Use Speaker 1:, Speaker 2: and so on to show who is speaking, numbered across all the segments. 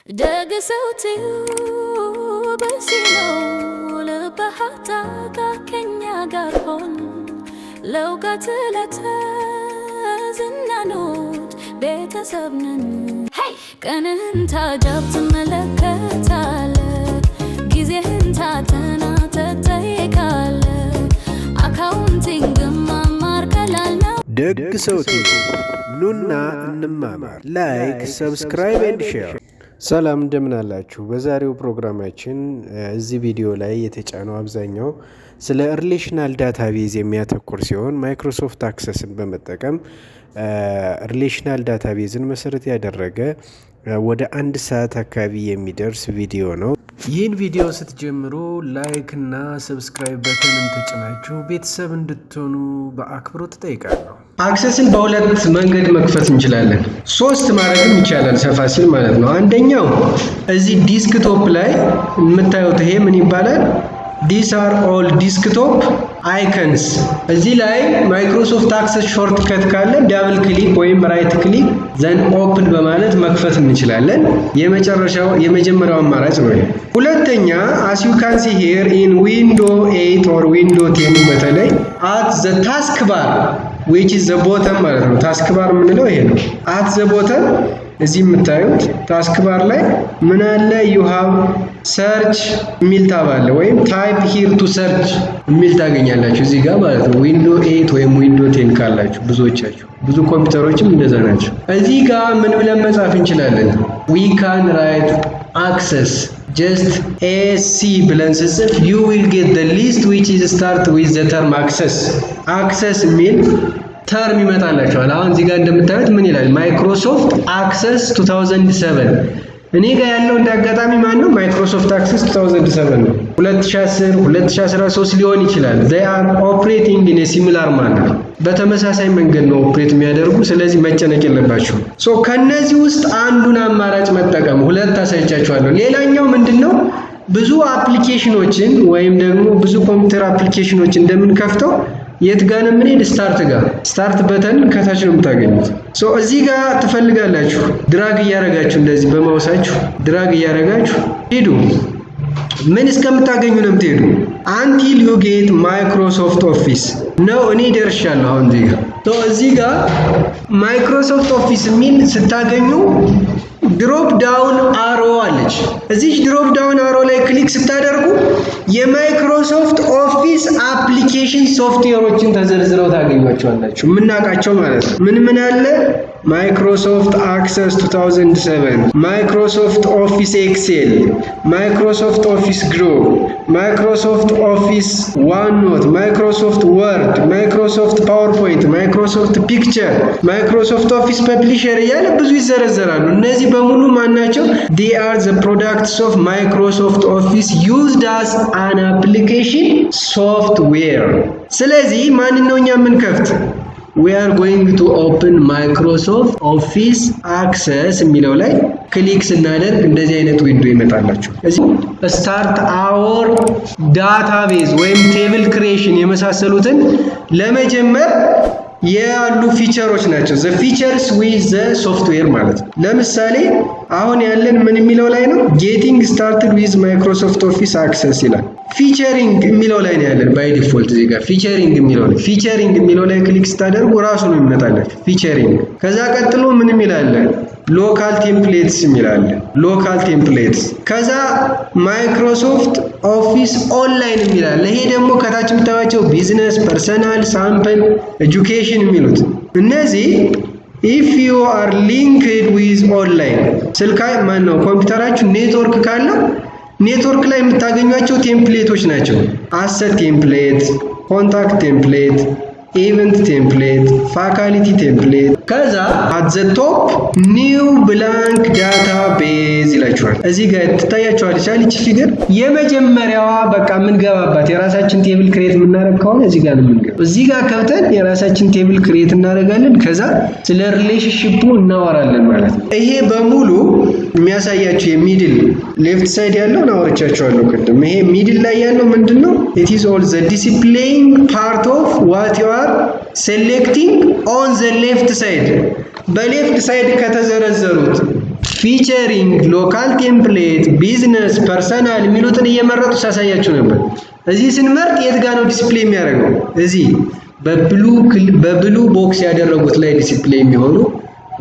Speaker 1: ደግ ሰው በዚህ ነው ልብህ አታጣ ከኛ ጋር ሆን ለእውቀት ለተዝናኖት ቤተሰብ ነን። ቀንህን ታጀብ ትመለከታለህ፣ ጊዜህን ታጠና ትጠይቃለህ። Accounting መማር ቀላል ነው።
Speaker 2: ደግ ሰው ቲዩብ፣ ኑና እንማማር። Like፣ subscribe and share። ሰላም፣ እንደምን አላችሁ? በዛሬው ፕሮግራማችን እዚህ ቪዲዮ ላይ የተጫነው አብዛኛው ስለ relational database የሚያተኩር ሲሆን Microsoft Access ን በመጠቀም relational database ን መሰረት ያደረገ ወደ አንድ ሰዓት አካባቢ የሚደርስ ቪዲዮ ነው። ይህን ቪዲዮ ስትጀምሩ like እና subscribe button ን ተጭናችሁ ቤተሰብ እንድትሆኑ በአክብሮት እጠይቃለሁ።
Speaker 3: Access ን በሁለት መንገድ መክፈት እንችላለን። ሶስት ማድረግም ይቻላል፣ ሰፋ ሲል ማለት ነው። አንደኛው እዚህ desktop ላይ የምታዩት ይሄ ምን ይባላል? These are all desktop icons። እዚህ ላይ Microsoft Access shortcut ካለ double click ወይም right click then open በማለት መክፈት እንችላለን። የመጨረሻው የመጀመሪያው አማራጭ ነው። ሁለተኛ፣ as you can see here in Window 8 or Window 10 በተለይ at the task bar, which is the bottom ማለት ነው። Task bar የምንለው ይሄ ነው። At the bottom እዚህ የምታዩት task bar ላይ ምን አለ? You have search የሚል tab አለ፣ ወይም "type here to search" የሚል ታገኛላችሁ እዚህ ጋር ማለት ነው። Window 8 ወይም Window 10 ካላችሁ ብዙዎቻችሁ፣ ብዙ ኮምፒውተሮችም እንደዛ ናቸው። እዚህ ጋር ምን ብለን መጻፍ እንችላለን? We can write Access. Just AC ብለን ስጽፍ you will get the list which is start with the term Access። Access የሚል term ይመጣላችኋል። አሁን እዚህ ጋር እንደምታዩት ምን ይላል? Microsoft Access 2007። እኔ ጋር ያለው እንደ አጋጣሚ ማን ነው? Microsoft Access 2007 ነው። 2010፣ 2013 ሊሆን ይችላል። They are operating in similar manner፣ በተመሳሳይ መንገድ ነው operate የሚያደርጉ። ስለዚህ መጨነቅ የለባችሁም። So ከነዚህ ውስጥ አንዱን አማራጭ መጠቀም፣ ሁለት አሳይቻችኋለሁ። ሌላኛው ምንድን ነው? ብዙ application ኖችን ወይም ደግሞ ብዙ ኮምፒውተር application ኖች እንደምንከፍተው የት ጋር ነው የምንሄድ? Start ጋር፣ start button ከታች ነው የምታገኙት። So እዚህ ጋር ትፈልጋላችሁ። Drag እያረጋችሁ፣ እንደዚህ በ mouse ኣችሁ drag እያረጋችሁ ሂዱ። ምን እስከምታገኙ ነው የምትሄዱ? Until you get Microsoft Office ነው። እኔ ደርሻለሁ አሁን እዚህ ጋር። So እዚህ ጋር Microsoft Office የሚል ስታገኙ drop down arrow አለች። እዚች drop down arrow ላይ click ስታደርጉ የ Microsoft Office application software ኦችን ተዘርዝረው ታገኟቸዋላችሁ። የምናውቃቸው ማለት ነው። ምን ምን አለ? Microsoft Access 2007፣ Microsoft Office Excel፣ Microsoft Office Draw፣ Microsoft Office OneNote፣ Microsoft Word፣ Microsoft PowerPoint፣ Microsoft Picture፣ Microsoft Office Publisher እያለ ብዙ ይዘረዘራሉ። እነዚህ በሙሉ ማናቸው? They are the products of Microsoft Office used as an application software። ስለዚህ ማንን ነው እኛ የምንከፍት? We are going to open Microsoft Office Access የሚለው ላይ click ስናደርግ እንደዚህ አይነት window ይመጣላችሁ። እዚህ start our database ወይም table creation የመሳሰሉትን ለመጀመር ያሉ feature ኦች ናቸው። The features with the software ማለት ነው። ለምሳሌ አሁን ያለን ምን የሚለው ላይ ነው? "Getting started with Microsoft Office Access" ይላል። Featuring የሚለው ላይ ነው ያለን by default። እዚህ ጋር featuring የሚለው ላይ click ስታደርጉ ራሱ ነው የሚመጣላችሁ featuring። ከዛ ቀጥሎ ምን የሚል አለ? Local templates የሚል አለ። Local templates። ከዛ Microsoft Office Online የሚል አለ። ይሄ ደግሞ ከታች የምታዩቸው business፣ personal፣ sample፣ education የሚሉት እነዚህ if you are linked with online ስልካ ማን ነው ኮምፒውተራችሁ ኔትወርክ ካለው ኔትወርክ ላይ የምታገኟቸው template ኦች ናቸው። Asset template፣ contact template፣ event template፣ faculty template። ከዛ at the top "new blank database" ይላችኋል። እዚህ ጋር ትታያችኋል ይቻል figure የመጀመሪያዋ በቃ የምንገባባት የራሳችን table create የምናደርግ ከሆነ እዚህ ጋር ነው የምንገባው። እዚህ ጋር ከብተን የራሳችን table create እናደርጋለን። ከዛ ስለ relationship ኡ እናወራለን ማለት ነው። ይሄ በሙሉ የሚያሳያችሁ የ middle left side ያለውን አውርቻችኋለሁ ቅድም። ይሄ middle ላይ ያለው ምንድን ነው? It is all the displaying part of what you are selecting on the left side። በ left side ከተዘረዘሩት Featuring፣ local template፣ business፣ personal የሚሉትን እየመረጡ ሳሳያችሁ ነበር። እዚህ ስንመርጥ የት ጋር ነው display የሚያደርገው? እዚህ በ blue box ያደረጉት ላይ display የሚሆኑ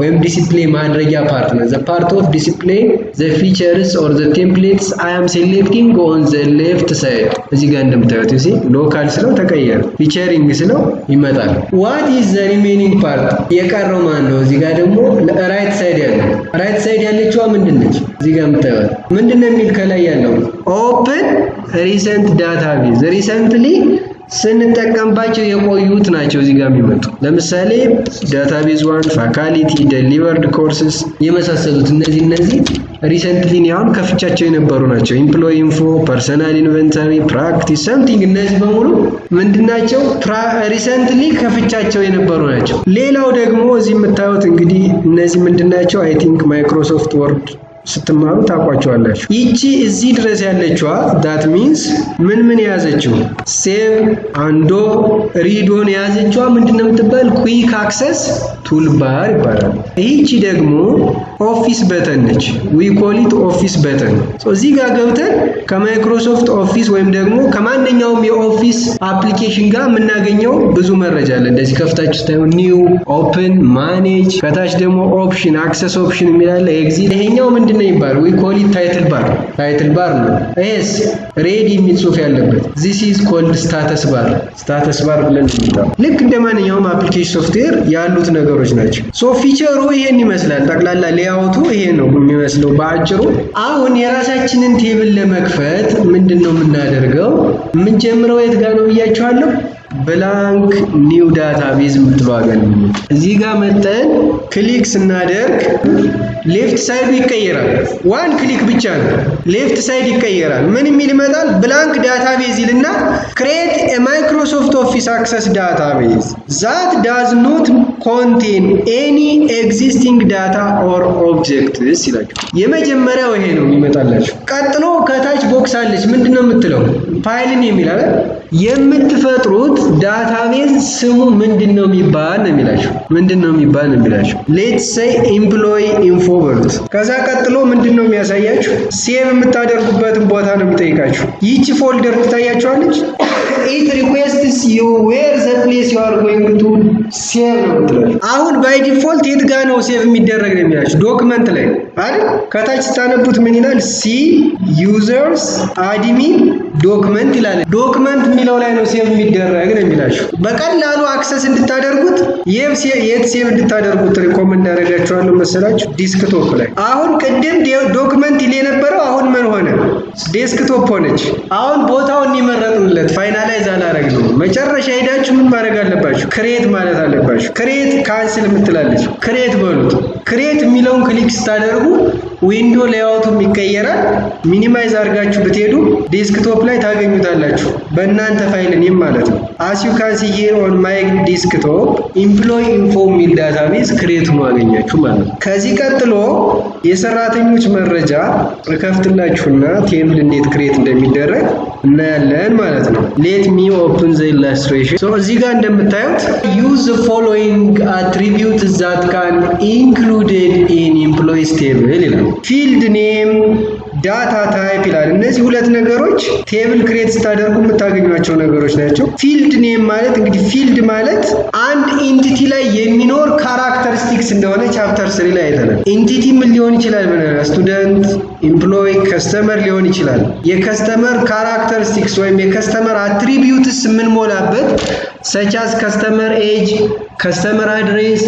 Speaker 3: ወይም display ማድረጊያ part ነው። The part of display the features or the templates I am selecting on the left side። እዚህ ጋር እንደምታዩት see local ስለው ተቀየረ፣ featuring ስለው ይመጣል። What is the remaining part? የቀረው ማን ነው? እዚህ ጋር ደግሞ right side ያለው፣ right side ያለችዋ ምንድን ነች? እዚህ ጋር የምታዩት ምንድን ነው የሚል ከላይ ያለው? Open recent database፣ recently ስንጠቀምባቸው የቆዩት ናቸው እዚህ ጋር የሚመጡ። ለምሳሌ database one፣ faculty፣ delivered courses የመሳሰሉት፣ እነዚህ recently አሁን ከፍቻቸው የነበሩ ናቸው። Employee info፣ personal inventory፣ practice something፣ እነዚህ በሙሉ ምንድናቸው? Recently ከፍቻቸው የነበሩ ናቸው። ሌላው ደግሞ እዚህ የምታዩት እንግዲህ እነዚህ ምንድናቸው? I think Microsoft Word ስትማሩ ታውቋቸዋላችሁ። ይቺ እዚህ ድረስ ያለችዋ that means ምን ምን የያዘችው? Save፣ undo፣ redo ን የያዘችዋ ምንድን ነው የምትባል? Quick access toolbar ይባላል። ይቺ ደግሞ office button ነች። We call it office button። እዚህ ጋር ገብተን ከ Microsoft Office ወይም ደግሞ ከማንኛውም የ office application ጋር የምናገኘው ብዙ መረጃ አለ። እንደዚህ ከፍታችሁ ስታዩ new፣ open፣ manage፣ ከታች ደግሞ option፣ access option የሚል አለ፣ exit። ይሄኛው ምንድን ነው ይባላል? We call it title bar፣ title bar ነው። ይሄስ ready የሚል ጽሁፍ ያለበት this is called status bar፣ status bar ብለን የምንጠራው ልክ እንደ ማንኛውም application software ያሉት ነገሮች ናቸው። So feature ኡ ይሄን ይመስላል። ጠቅላላ layout ኡ ይሄ ነው የሚመስለው በአጭሩ። አሁን የራሳችንን table ለመክፈት ምንድን ነው የምናደርገው? የምንጀምረው የት ጋር ነው ብያችኋለሁ። Blank new database የምትለዋ ጋር ነው። እዚህ ጋር መጥተን click ስናደርግ left side ኡ ይቀየራል። One click ብቻ ነው። Left side ይቀየራል። ምን የሚል ይመጣል? Blank database ይልና create Microsoft Office Access database that does not contain any existing data or objects ይላችሁ። የመጀመሪያው ይሄ ነው የሚመጣላችሁ። ቀጥሎ ከታች box አለች። ምንድን ነው የምትለው? ፋይልን የሚል አለ። የምትፈጥሩት database ስሙ ምንድን ነው የሚባል ነው የሚላችሁ። ምንድን ነው የሚባል ነው የሚላችሁ። Let's say employee info በሉት። ከዛ ቀጥሎ ምንድን ነው የሚያሳያችሁ? Save የምታደርጉበትን ቦታ ነው የሚጠይቃችሁ። ይቺ folder ትታያችኋለች። It requests you where the place you are going to save ነው የምትላችሁ። አሁን by default የት ጋ ነው save የሚደረግ ነው የሚላችሁ? Document ላይ አይደል? ከታች ስታነቡት ምን ይላል? C users admin document ይላል። Document የሚለው ላይ ነው save የሚደረግ ነው የሚላችሁ። በቀላሉ access እንድታደርጉት የት save እንድታደርጉት recommend ያደርጋችኋለሁ መሰላችሁ? Desktop ላይ። አሁን ቅድም document ይል የነበረው አሁን ምን ሆነ? Desktop ሆነች። አሁን ቦታውን የመረጥንለት finalize አላረግነው። መጨረሻ ሄዳችሁ ምን ማድረግ አለባችሁ? Create ማለት አለባችሁ። Create cancel የምትላለች create በሉት። Create የሚለውን click ስታደርጉ window layout ኡም ይቀየራል። Minimize አድርጋችሁ ብትሄዱ desktop ላይ ታገኙታላችሁ። በእናንተ file name ማለት ነው። As you can see here on my desktop employee info የሚል database create ሆኖ አገኛችሁ ማለት ነው። ከዚህ ቀጥሎ የሰራተኞች መረጃ እከፍትላችሁና table እንዴት create እንደሚደረግ እናያለን ማለት ነው። Let me open the illustration። So እዚህ ጋር እንደምታዩት use the following attribute that can included in employees table ይላል። Field name፣ data type ይላል። እነዚህ ሁለት ነገሮች table create ስታደርጉ የምታገኟቸው ነገሮች ናቸው። Field name ማለት እንግዲህ field ማለት አንድ entity ላይ የሚኖር characteristics እንደሆነ chapter 3 ላይ አይተናል። Entity ምን ሊሆን ይችላል ብለናል? Student፣ employee፣ customer ሊሆን ይችላል። የ customer characteristics ወይም የ customer attributes የምንሞላበት such as customer age፣ customer address፣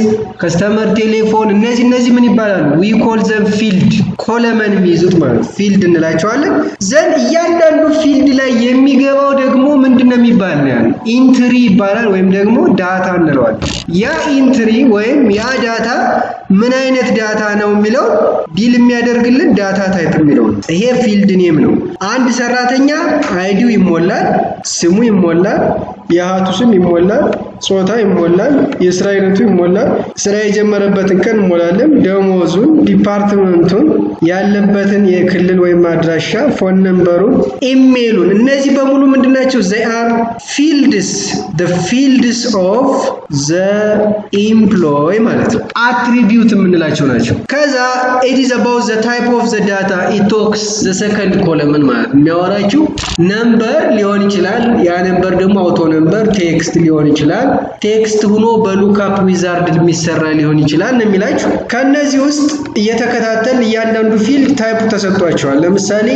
Speaker 3: customer telephone፣ እነዚህ ምን ይባላሉ? We call them field፣ column የሚይዙት ማለት field እንላቸዋለን። Then እያንዳንዱ field ላይ የሚገባው ደግሞ ምንድን ነው የሚባል ነው ያለው? Entry ይባላል ወይም ደግሞ data እንለዋለን። ያ entry ወይም ያ data ምን አይነት data ነው የሚለው deal የሚያደርግልን data type የሚለው ነው። ይሄ field name ነው። አንድ ሰራተኛ ID ው ይሞላል፣ ስሙ ይሞላል፣ የአያቱ ስም ይሞላል፣ ጾታ ይሞላል፣ የስራ አይነቱ ይሞላል፣ ስራ የጀመረበትን ቀን እንሞላለን፣ ደሞዙን፣ department ኡን፣ ያለበትን የክልል ወይም አድራሻ፣ phone number ኡን፣ ኢሜይሉን። እነዚህ በሙሉ ምንድናቸው? They are fields, the fields of the employee ማለት ነው። Attribute የምንላቸው ናቸው። ከዛ it is about the type of the data. It talks the second column ማለት የሚያወራችው number ሊሆን ይችላል። ያ number ደግሞ auto number፣ text ሊሆን ይችላል። Text ሆኖ በ lookup wizard የሚሰራ ሊሆን ይችላል ነው የሚላችሁ። ከእነዚህ ውስጥ እየተከታተል እያንዳንዱ field type ኡ ተሰጥቷቸዋል። ለምሳሌ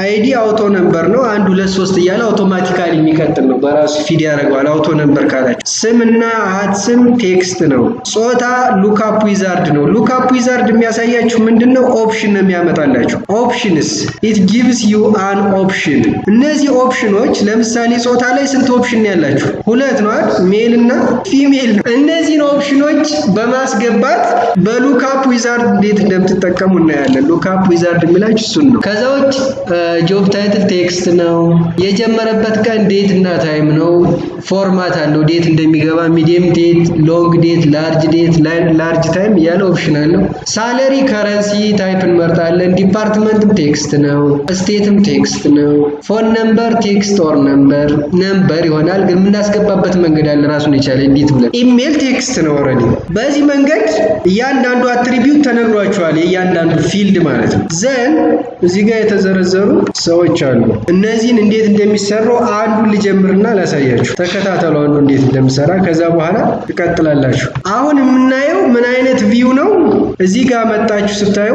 Speaker 3: ID auto number ነው። አንድ፣ ሁለት፣ ሶስት እያለ automatically የሚቀጥል ነው። በራሱ feed ያደርገዋል። Auto number ካላችሁ። ስምና አያት ስም text ነው። ጾታ lookup wizard ነው። Lookup wizard የሚያሳያችሁ ምንድን ነው? Option ነው የሚያመጣላችሁ። Options, it gives you an option። እነዚህ option ኖች ለምሳሌ ጾታ ላይ ስንት option ነው ያላችሁ? ሁለት ነው አይደል? Male እና female ነው። እነዚህን option ኖች በማስገባት በ lookup wizard እንዴት እንደምትጠቀሙ እናያለን። Lookup wizard የሚላችሁ እሱን ነው። ከዛ ውጭ job title text ነው። የጀመረበት ቀን date እና time ነው። Format አለው፣ date እንደሚገባ medium date፣ long date፣ large date፣ large time እያለ option አለው። Salary currency type እንመርጣለን። Department ም text ነው። State ም text ነው። Phone number text or number፣ number ይሆናል። ግን የምናስገባበት መንገድ አለ ራሱን የቻለ edit ብለን። Email text ነው already። በዚህ መንገድ እያንዳንዱ attribute ተነግሯቸዋል፣ የእያንዳንዱ field ማለት ነው። Then እዚህ ጋር የተዘረዘሩ ሰዎች አሉ። እነዚህን እንዴት እንደሚሰሩ አንዱን ልጀምርና ላሳያችሁ። ተከታተሉ፣ አንዱ እንዴት እንደሚሰራ፣ ከዛ በኋላ ትቀጥላላችሁ። አሁን የምናየው ምን አይነት view ነው? እዚህ ጋር መጣችሁ ስታዩ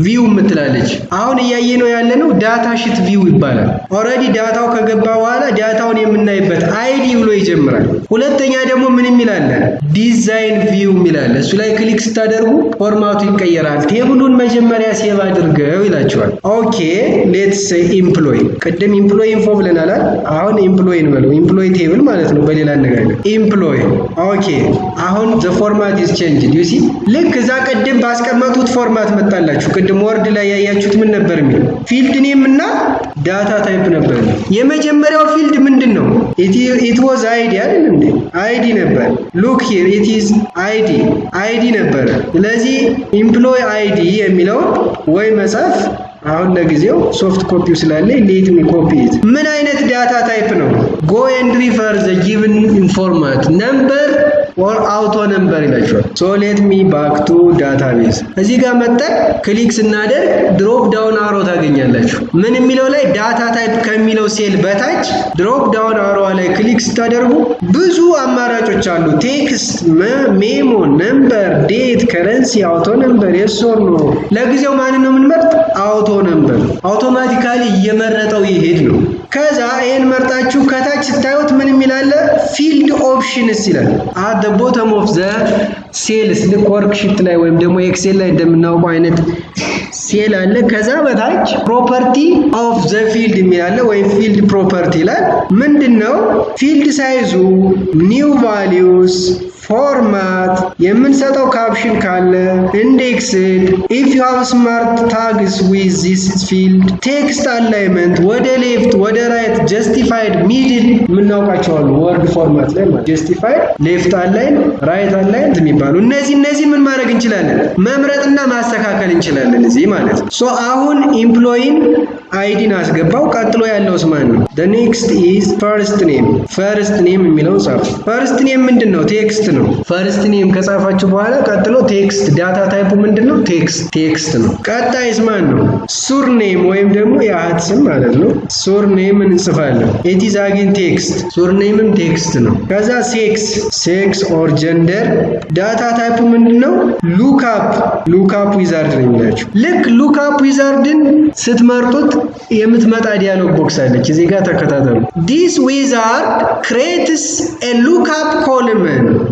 Speaker 3: view የምትላለች። አሁን እያየነው ያለነው data sheet view ይባላል። Already data ው ከገባ በኋላ data ውን የምናይበት ID ብሎ ይጀምራል። ሁለተኛ ደግሞ ምን የሚል አለ? Design view የሚል አለ። እሱ ላይ click ስታደርጉ format ኡ ይቀየራል። Table ኡን መጀመሪያ save አድርገው ይላቸዋል። Okay, let's say employee። ቅድም employee info ብለናል። አሁን employee እንበለው። Employee table ማለት ነው በሌላ አነጋገር employee። Okay, አሁን the format is changed, you see። ልክ እዛ ቅድም ባስቀመጡት format መጣላችሁ። ቅድም Word ላይ ያያችሁት ምን ነበር የሚለው? Field name እና data type ነበር። የመጀመሪያው field ምንድን ነው? It was ID አይደል እንዴ? ID ነበር። Look here, it is ID፣ ID ነበር። ስለዚህ employee ID የሚለው ወይ መጻፍ፣ አሁን ለጊዜው soft copy ው ስላለ let me copy it። ምን አይነት data type ነው? Go and refer the given format, number or auto number ይላቸዋል። So let me back to database። እዚህ ጋር መጠን click ስናደርግ drop down arrow ታገኛላችሁ። ምን የሚለው ላይ? Data type ከሚለው ሴል በታች drop down arrow ላይ click ስታደርጉ ብዙ አማራጮች አሉ። Text፣ memo፣ number፣ date፣ currency፣ auto number፣ yes or no። ለጊዜው ማንን ነው የምንመርጥ? Auto number። Automatically እየመረጠው ይሄድ ነው። ከዛ ይሄን መርጣችሁ ከታች ስታዩት ምን የሚል አለ? Field options ይላል። At the bottom of the cells፣ ልክ worksheet ላይ ወይም ደግሞ Excel ላይ እንደምናውቀው አይነት ሴል አለ። ከዛ በታች property of the field የሚል አለ ወይም field property ይላል። ምንድን ነው? Field size ኡ፣ new values፣ format የምንሰጠው caption ካለ፣ indexed if you have smart tags with this field፣ text alignment ወደ left፣ ወደ right፣ justified፣ middle የምናውቃቸው አሉ። Word format ላይ ማለት justified፣ left align፣ right align የሚባሉ እነዚህ ምን ማድረግ እንችላለን? መምረጥና ማስተካከል እንችላለን እዚህ ማለት ነው። So አሁን employee ን ID ን አስገባው። ቀጥሎ ያለው ማን ነው? The next is first name። First name የሚለውን ጻፉ። First name ምንድን ነው? Text ነው። First name ከጻፋችሁ በኋላ ቀጥሎ text፣ data type ኡ ምንድን ነው? Text፣ text ነው። ቀጣይስ ማን ነው? Surname ወይም ደግሞ የአያት ስም ማለት ነው። Surname እንጽፋለን። It is again text። Surname ም text ነው። ከዛ sex፣ sex or gender፣ data type ኡ ምንድን ነው? Lookup wizard ነው የሚላችሁ። ልክ lookup wizard ን ስትመርጡት የምትመጣ dialog box አለች። እዚህ ጋር ተከታተሉ። This wizard creates a lookup column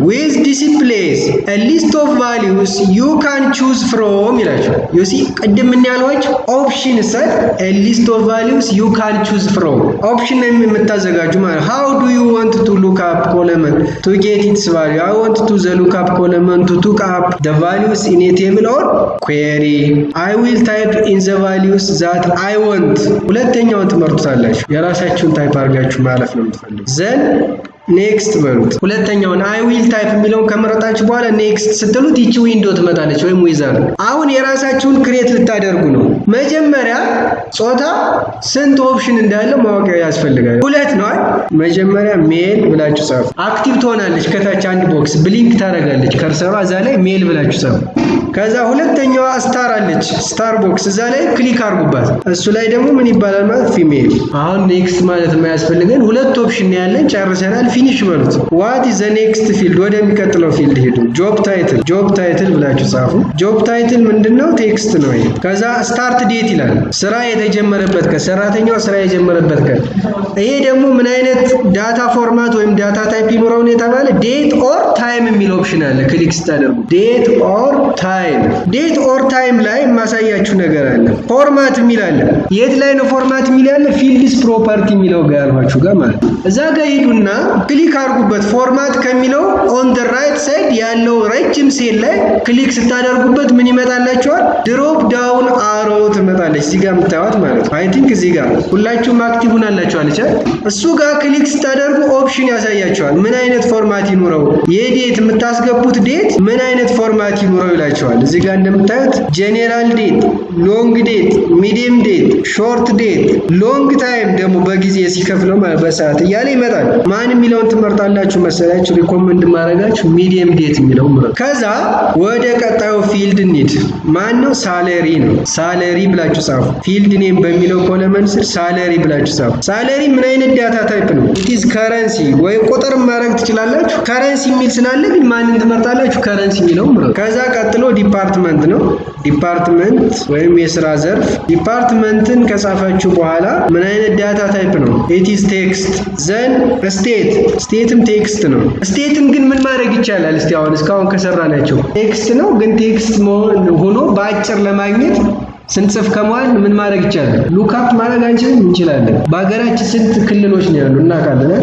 Speaker 3: with displays a list of values you can choose from ይላቸዋል። You see፣ ቅድም ምን ያልኋችሁ? Option ሰት a list of values you can choose from፣ option የምታዘጋጁ ማለት። How do you want to look up column to get its value? I want to the lookup column to look up the values in a table or query. I will type in the values that I want። ሁለተኛውን ትመርጡታላችሁ። የራሳችሁን type አድርጋችሁ ማለፍ ነው የምትፈልጉ። Then Next በሉት። ሁለተኛውን "I will type" የሚለውን ከመረጣችሁ በኋላ next ስትሉት ይቺ window ትመጣለች ወይም wizard። አሁን የራሳችሁን create ልታደርጉ ነው። መጀመሪያ ጾታ ስንት option እንዳለ ማወቅ ያስፈልጋል። ሁለት ነው። መጀመሪያ male ብላችሁ ጻፉ። Active ትሆናለች። ከታች አንድ box blink ታደርጋለች። Cursor ሯ እዛ ላይ male ብላችሁ ጻፉ። ከዛ ሁለተኛዋ star አለች፣ star box፣ እዛ ላይ click አድርጉባት። እሱ ላይ ደግሞ ምን ይባላል ማለት female። አሁን next ማለት የማያስፈልገን ሁለት option ያለን ጨርሰናል። Finish በሉት። What is the next field? ወደሚቀጥለው field ሄዱ። Job title፣ job title ብላችሁ ጻፉ። Job title ምንድነው? Text ነው ይሄ። ከዛ start date ይላል። ስራ የተጀመረበት ቀን፣ ሰራተኛው ስራ የጀመረበት ቀን። ይሄ ደግሞ ምን አይነት data format ወይም data type ይኑረው ነው የተባለ። Date or time የሚል option አለ። Click ስታደርጉ date or time፣ date or time ላይ የማሳያችሁ ነገር አለ። Format የሚል አለ። የት ላይ ነው format የሚል ያለ? Fields property የሚለው ጋር ያልኋችሁ ጋር ማለት ነው። እዛ ጋር ሂዱና click አድርጉበት። Format ከሚለው on the right side ያለው ረጅም ሴል ላይ click ስታደርጉበት ምን ይመጣላችኋል? Drop down arrow ትመጣለች። እዚህ ጋር የምታዩት ማለት ነው። I think እዚህ ጋር ሁላችሁም active ሆናላችኋል። እሱ ጋር click ስታደርጉ option ያሳያችኋል። ምን አይነት format ይኑረው፣ የ date የምታስገቡት date ምን አይነት format ይኑረው ይላችኋል። እዚህ ጋር እንደምታዩት general date፣ long date፣ medium date፣ short date፣ long time ደግሞ በጊዜ ሲከፍለው ማለት በሰዓት እያለ ይመጣል። ማን የሚለውን ትመርጣላችሁ መሰላችሁ? Recommend ማድረጋችሁ medium date የሚለው ምረጡ። ከዛ ወደ ቀጣዩ field እንሂድ። ማን ነው? Salary ነው። Salary ብላችሁ ጻፉ። Field name በሚለው column ስር salary ብላችሁ ጻፉ። Salary ምን አይነት data type ነው? It's currency ወይ ቁጥር ማድረግ ትችላላችሁ። Currency የሚል ስላለ ግን ማንን ትመርጣላችሁ? Currency የሚለው ምረጡ። ከዛ ቀጥሎ department ነው። Department ወይም የስራ ዘርፍ። Department ን ከጻፋችሁ በኋላ ምን አይነት data type ነው? It's text። Then state፣ state ም text ነው። State ን ግን ምን ማድረግ ይቻላል? እስቲ አሁን እስካሁን ከሰራናቸው text ነው፣ ግን text ሆኖ በአጭር ለማግኘት ስንጽፍ ከመዋል ምን ማድረግ ይቻላል? Lookup ማድረግ አንችልም? እንችላለን። በሀገራችን ስንት ክልሎች ነው ያሉ እናውቃለን።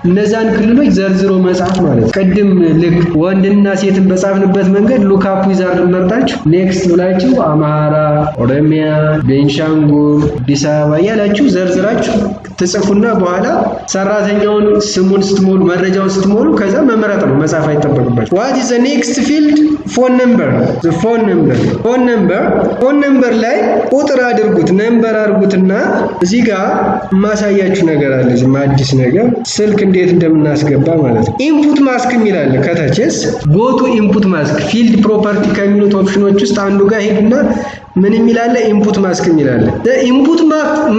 Speaker 3: እነዛን ክልሎች ዘርዝሮ መጻፍ ማለት ነው። ቅድም ልክ ወንድና ሴትን በጻፍንበት መንገድ lookup wizard መርጣችሁ next ብላችሁ አማራ፣ ኦሮሚያ፣ ቤንሻንጉል፣ አዲስ አበባ እያላችሁ ዘርዝራችሁ ትጽፉና በኋላ ሰራተኛውን ስሙን ስትሞሉ፣ መረጃውን ስትሞሉ ከዛ መምረጥ ነው፣ መጻፍ አይጠበቅባችሁ። What is the next field? Phone number፣ phone number፣ phone number። Phone number ላይ ቁጥር አድርጉት፣ number አድርጉትና እዚህ ጋር የማሳያችሁ ነገር አለ። እዚህ አዲስ ነገር ስልክ እንዴት እንደምናስገባ ማለት ነው። Input mask የሚል አለ ከታችስ። Go to input mask፣ field property ከሚሉት option ኖች ውስጥ አንዱ ጋር ሄዱና ምን የሚል አለ? Input mask የሚል አለ። Input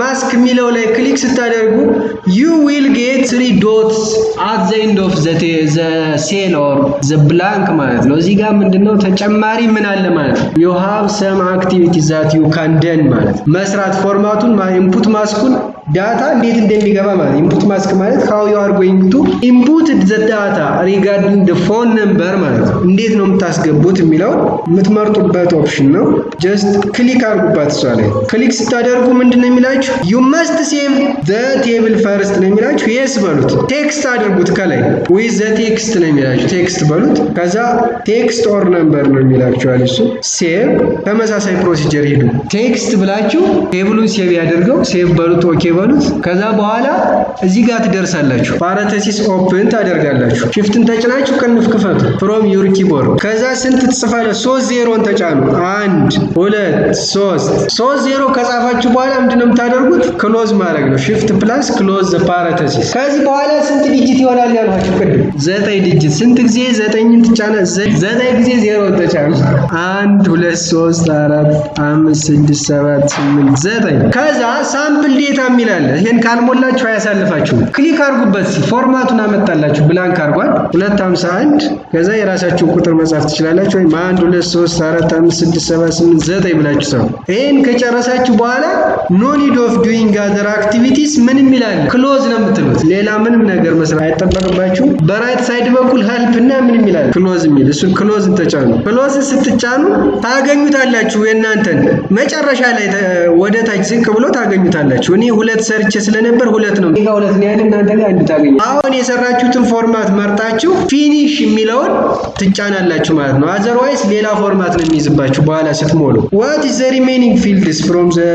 Speaker 3: mask የሚለው ላይ click ስታደርጉ you will get three dots at the end of the cell or the blank ማለት ነው። እዚህ ጋር ምንድነው ተጨማሪ ምን አለ ማለት ነው። You have some activity that you can done ማለት መስራት format ኡን input mask ኡን data እንዴት እንደሚገባ ማለት። Input mask ማለት how you are going to input the data regarding the phone number ማለት ነው። እንዴት ነው የምታስገቡት የሚለውን የምትመርጡበት option ነው። Just click አድርጉባት። እሷ ላይ click ስታደርጉ ምንድን ነው የሚላችሁ? "You must save the table first" ነው የሚላችሁ። Yes በሉት። Text አድርጉት። ከላይ with the text ነው የሚላችሁ። Text በሉት። ከዛ text or number ነው የሚላችሁ አለ እሱ። Save፣ ተመሳሳይ procedure ሂዱ። Text ብላችሁ table ኡን save ያደርገው። Save በሉት። Okay በሉት። ከዛ በኋላ እዚህ ጋር ትደርሳላችሁ። Parenthesis open ታደርጋላችሁ። Shift ን ተጭናችሁ ቅንፍ ክፈቱ from your keyboard። ከዛ ስንት ትጽፋለ? ሶስት ዜሮን ተጫኑ። አንድ፣ ሁለት፣ ሶስት። ሶስት ዜሮ ከጻፋችሁ በኋላ ምንድነው የምታደርጉት? Close ማድረግ ነው። Shift plus close the parenthesis። ከዚህ በኋላ ስንት digit ይሆናል ያልኋችሁ ቅድም? ዘጠኝ digit። ስንት ጊዜ ዘጠኝን ትጫነ? ዘጠኝ ጊዜ ዜሮን ተጫኑ። አንድ፣ ሁለት፣ ሶስት፣ አራት፣ አምስት፣ ስድስት፣ ሰባት፣ ስምንት፣ ዘጠኝ። ከዛ sample data የሚል አለ። ይሄን ካልሞላችሁ አያሳልፋችሁም። Click አድርጉበት። Format ኡን አመጣላችሁ። Blank አድርጓል። 251። ከዛ የራሳችሁን ቁጥር መጻፍ ትችላላችሁ። ወይም 1 2 3 4 5 6 7 8 9 ብላችሁ ሰው። ይሄን ከጨረሳችሁ በኋላ no need of doing other activities። ምን የሚላል close ነው የምትሉት። ሌላ ምንም ነገር መስራት አይጠበቅባችሁም። በ right side በኩል help እና ምን የሚላል close የሚል፣ እሱን close ተጫኑ። Close ስትጫኑ ታገኙታላችሁ። የእናንተን መጨረሻ ላይ ወደ ታች ዝቅ ብሎ ታገኙታላችሁ። እኔ ሁለት ሁለት ሰርቼ ስለነበር ሁለት ነው። እኔ ሁለት ነው ያለ፣ እናንተ ጋር አንድ ታገኙ። አሁን የሰራችሁትን format መርጣችሁ finish የሚለውን ትጫናላችሁ ማለት ነው። Otherwise ሌላ format ነው የሚይዝባችሁ በኋላ ስትሞሉ። What is the remaining fields from the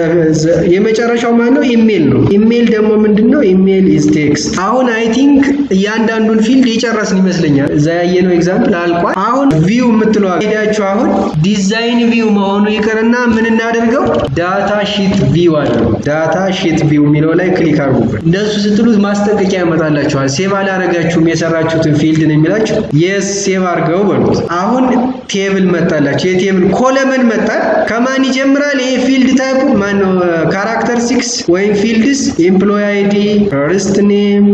Speaker 3: የመጨረሻው ማን ነው? ኢሜል ነው። ኢሜል ደግሞ ምንድን ነው? Email is text። አሁን I think እያንዳንዱን field የጨረስን ይመስለኛል። እዛ ያየነው example አልቋል። አሁን view የምትለዋ ሄዳችሁ አሁን design view መሆኑ ይቅርና ምን እናደርገው? Data sheet view አድርጉ። Data sheet view የሚለው ላይ click አድርጉበት። እንደሱ ስትሉት ማስጠንቀቂያ ያመጣላችኋል። Save አላረጋችሁም የሰራችሁትን field ነው የሚላችሁ። Yes, save አድርገው በሉት። አሁን table መጣላችሁ። የ table column መጣል። ከማን ይጀምራል? ይሄ field type ማነው? Characteristics ወይም fields employee ID፣ first name፣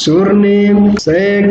Speaker 3: surname፣ sex፣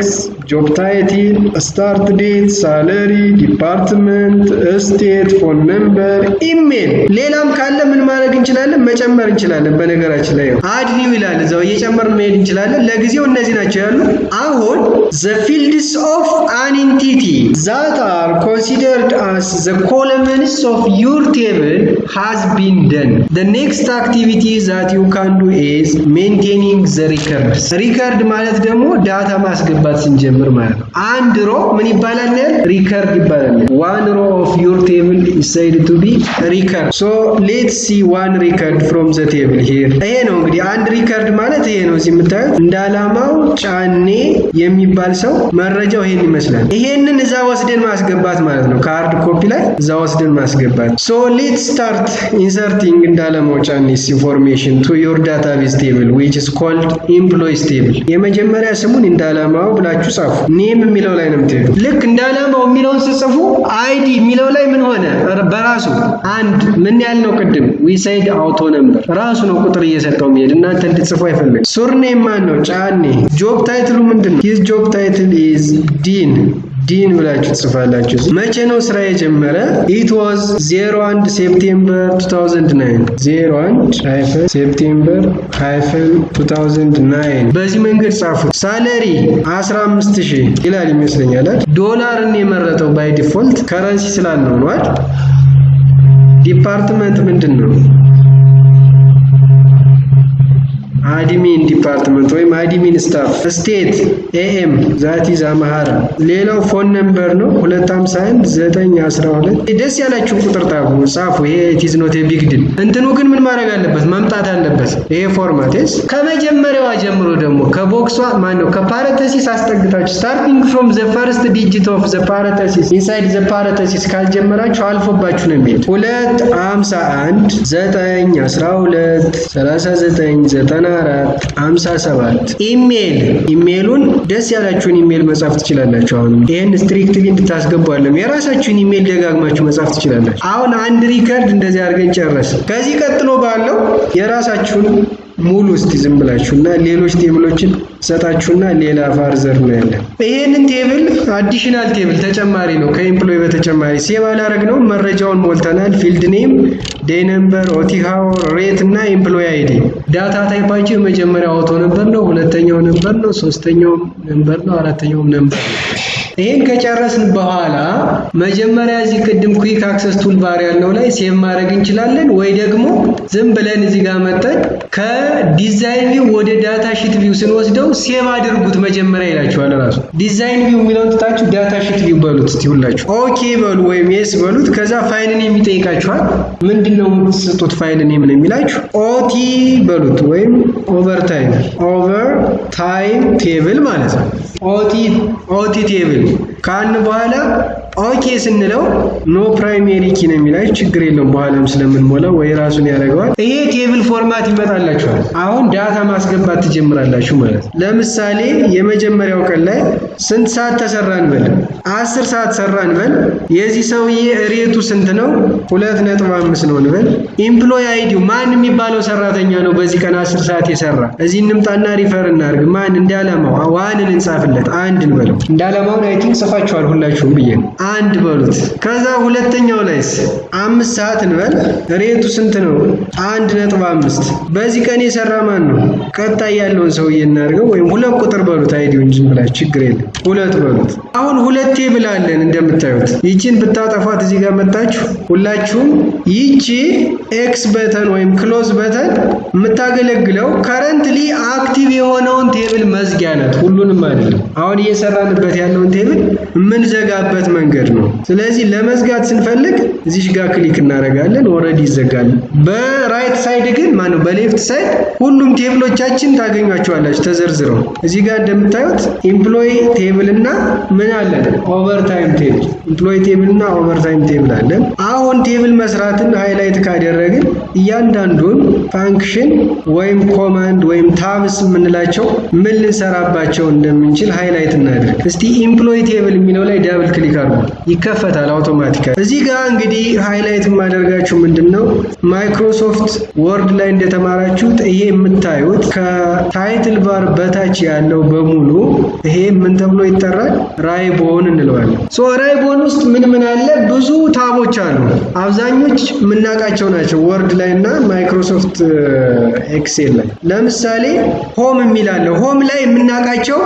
Speaker 3: job title፣ start date፣ salary፣ department፣ state፣ phone number፣ email። ሌላም ካለ ምን ማድረግ እንችላለን? መጨመር እንችላለን። በነገራችን ላይ add new ይላል፣ እዛው እየጨመርን መሄድ እንችላለን። ለጊዜው እነዚህ ናቸው ያሉ። አሁን the fields of an entity that are considered as the columns of your table has been done. The next activity that you can do is maintaining the records. Record ማለት ደግሞ data ማስገባት ስንጀምር ማለት ነው። አንድ row ምን ይባላል? Record ይባላል። One row of your table is said to be record. So let's see one record from the table here. ይሄ ነው እንግዲህ አንድ record ማለት ይሄ ነው። እዚህ የምታዩት እንዳላማው ጫኔ የሚባል ሰው መረጃው ይሄን ይመስላል። ይሄንን እዛ ወስደን ማስገባት ማለት ነው። ከ hard copy ላይ እዛ ወስደን ማስገባት። So let's start inserting እንዳለማው ጫኔ's information to your database table, which is called employees table። የመጀመሪያ ስሙን እንዳለማው ብላችሁ ጻፉ። Name የሚለው ላይ ነው የምትሄዱ። ልክ እንዳለማው የሚለውን ስትጽፉ ID የሚለው ላይ ምን ሆነ? በራሱ አንድ ምን ያልነው ቅድም we said auto number ራሱ ነው ቁጥር እየሰጠው የሚሄድ፣ እናንተ እንድትጽፉ አይፈልግም። Surname ማን ነው? ጫኔ። Job title ኡ ምንድን ነው? His job title is dean። Dean ብላችሁ ትጽፋላችሁ። መቼ ነው ስራ የጀመረ? It was 01 September 2009፣ 01 hyphen September hyphen 2009። በዚህ መንገድ ጻፉት። Salary 15,000 ይላል ይመስለኛል። ዶላርን የመረጠው by default currency ስላልነው ነው አይደል? Department ምንድን ነው? Admin department ወይም admin staff። State AM, that is አማራ። ሌላው phone number ነው፣ 251 912። ደስ ያላችሁ ቁጥር ጣፉ ጻፉ። ይሄ it is not big deal። እንትኑ ግን ምን ማድረግ አለበት? መምጣት አለበት። ይሄ format ስ ከመጀመሪያዋ ጀምሮ ደግሞ ከ box ኧ ማን ነው ከ parenthesis አስጠግታችሁ starting from the first digit of the parenthesis, inside the parenthesis ካልጀመራችሁ አልፎባችሁ ነው የሚሄድ። 251 9 12 39 94 57። Email፣ ኢሜሉን ደስ ያላችሁን ኢሜል መጻፍ ትችላላችሁ። አሁንም ይህን strictly እንድታስገቡ አለም የራሳችሁን ኢሜል ደጋግማችሁ መጻፍ ትችላላችሁ። አሁን አንድ record እንደዚህ አድርገን ጨረስን። ከዚህ ቀጥሎ ባለው የራሳችሁን ሙሉ እስቲ ዝም ብላችሁ እና ሌሎች table ኦችን ሰጣችሁና ሌላ further ነው ያለን። ይሄንን table additional table ተጨማሪ ነው። ከ employee በተጨማሪ save አላረግነው፣ መረጃውን ሞልተናል። Field name፣ day number፣ OT hour፣ rate እና employee ID። Data type ኣቸው የመጀመሪያው auto number ነው፣ ሁለተኛው number ነው፣ ሶስተኛው number ነው፣ አራተኛውም number ነው። ይሄን ከጨረስን በኋላ መጀመሪያ እዚህ ቅድም quick access toolbar ያልነው ላይ save ማድረግ እንችላለን፣ ወይ ደግሞ ዝም ብለን እዚህ ጋር መጠን ከ design view ወደ data sheet view ስንወስደው save አድርጉት መጀመሪያ ይላችኋል ራሱ። Design view የሚለውን ትታችሁ data sheet view በሉት እስቲ ሁላችሁ። Okay በሉ ወይም yes በሉት። ከዛ file name ይጠይቃችኋል። ምንድን ነው የምትሰጡት file name ነው የሚላችሁ። OT በሉት ወይም overtime፣ overtime table ማለት ነው። OT table ካልን በኋላ okay ስንለው no primary key ነው የሚላችሁ። ችግር የለውም፣ በኋላም ስለምንሞላው ወይ ራሱን ያደርገዋል። ይሄ table format ይመጣላችኋል። አሁን data ማስገባት ትጀምራላችሁ ማለት ነው። ለምሳሌ የመጀመሪያው ቀን ላይ ስንት ሰዓት ተሰራ እንበል፣ 10 ሰዓት ሰራ እንበል። የዚህ ሰውዬ rate ኡ ስንት ነው? 2.5 ነው እንበል። Employee ID ው ማን የሚባለው ሰራተኛ ነው በዚህ ቀን 10 ሰዓት የሰራ? እዚህ እንምጣና refer እናድርግ። ማን? እንዳለማው። One ን እንጻፍለት፣ አንድ እንበለው። እንዳለማውን I think ጽፋችኋል ሁላችሁም ብዬ ነው። አንድ በሉት። ከዛ ሁለተኛው ላይስ 5 ሰዓት እንበል። Rate ኡ ስንት ነው? 1.5። በዚህ ቀን የሰራ ማን ነው? ቀጣይ ያለውን ሰውዬ እናድርገው። ወይም ሁለት ቁጥር በሉት። ID ውን ዝም ብላችሁ ችግር የለም፣ ሁለት በሉት። አሁን ሁለት table አለን እንደምታዩት። ይቺን ብታጠፏት እዚህ ጋር መጣችሁ ሁላችሁም ይቺ X button ወይም close button የምታገለግለው currently active የሆነውን table መዝጊያ ናት። ሁሉንም አይደለም። አሁን እየሰራንበት ያለውን table የምንዘጋበት መንገድ ነው። ስለዚህ ለመዝጋት ስንፈልግ እዚች ጋር click እናደርጋለን። Already ይዘጋል። በ right side ግን ማነው በ left side ሁሉም table ኦቻችን ታገኟቸዋላችሁ ተዘርዝረው። እዚህ ጋር እንደምታዩት employee table እና ምን አለን? Overtime table፣ employee table እና overtime table አለን። አሁን table መስራትን highlight ካደረግን እያንዳንዱን function ወይም command ወይም tabs የምንላቸው ምን ልንሰራባቸው እንደምንችል highlight እናድርግ። እስቲ employee table የሚለው ላይ double click አድርጉ፣ ይከፈታል automatically። እዚህ ጋር እንግዲህ highlight የማደርጋችሁ ምንድን ነው፣ Microsoft Word ላይ እንደተማራችሁት ይሄ የምታዩት ከ title bar በታች ያለው በሙሉ ይሄ ምን ተብሎ ይጠራል? ራይቦን እንለዋለን። So ribbon ውስጥ ምን ምን አለ? ብዙ tab ኦች አሉ። አብዛኞች የምናውቃቸው ናቸው Word ላይ እና Microsoft Excel ላይ። ለምሳሌ home የሚል አለ። Home ላይ የምናውቃቸው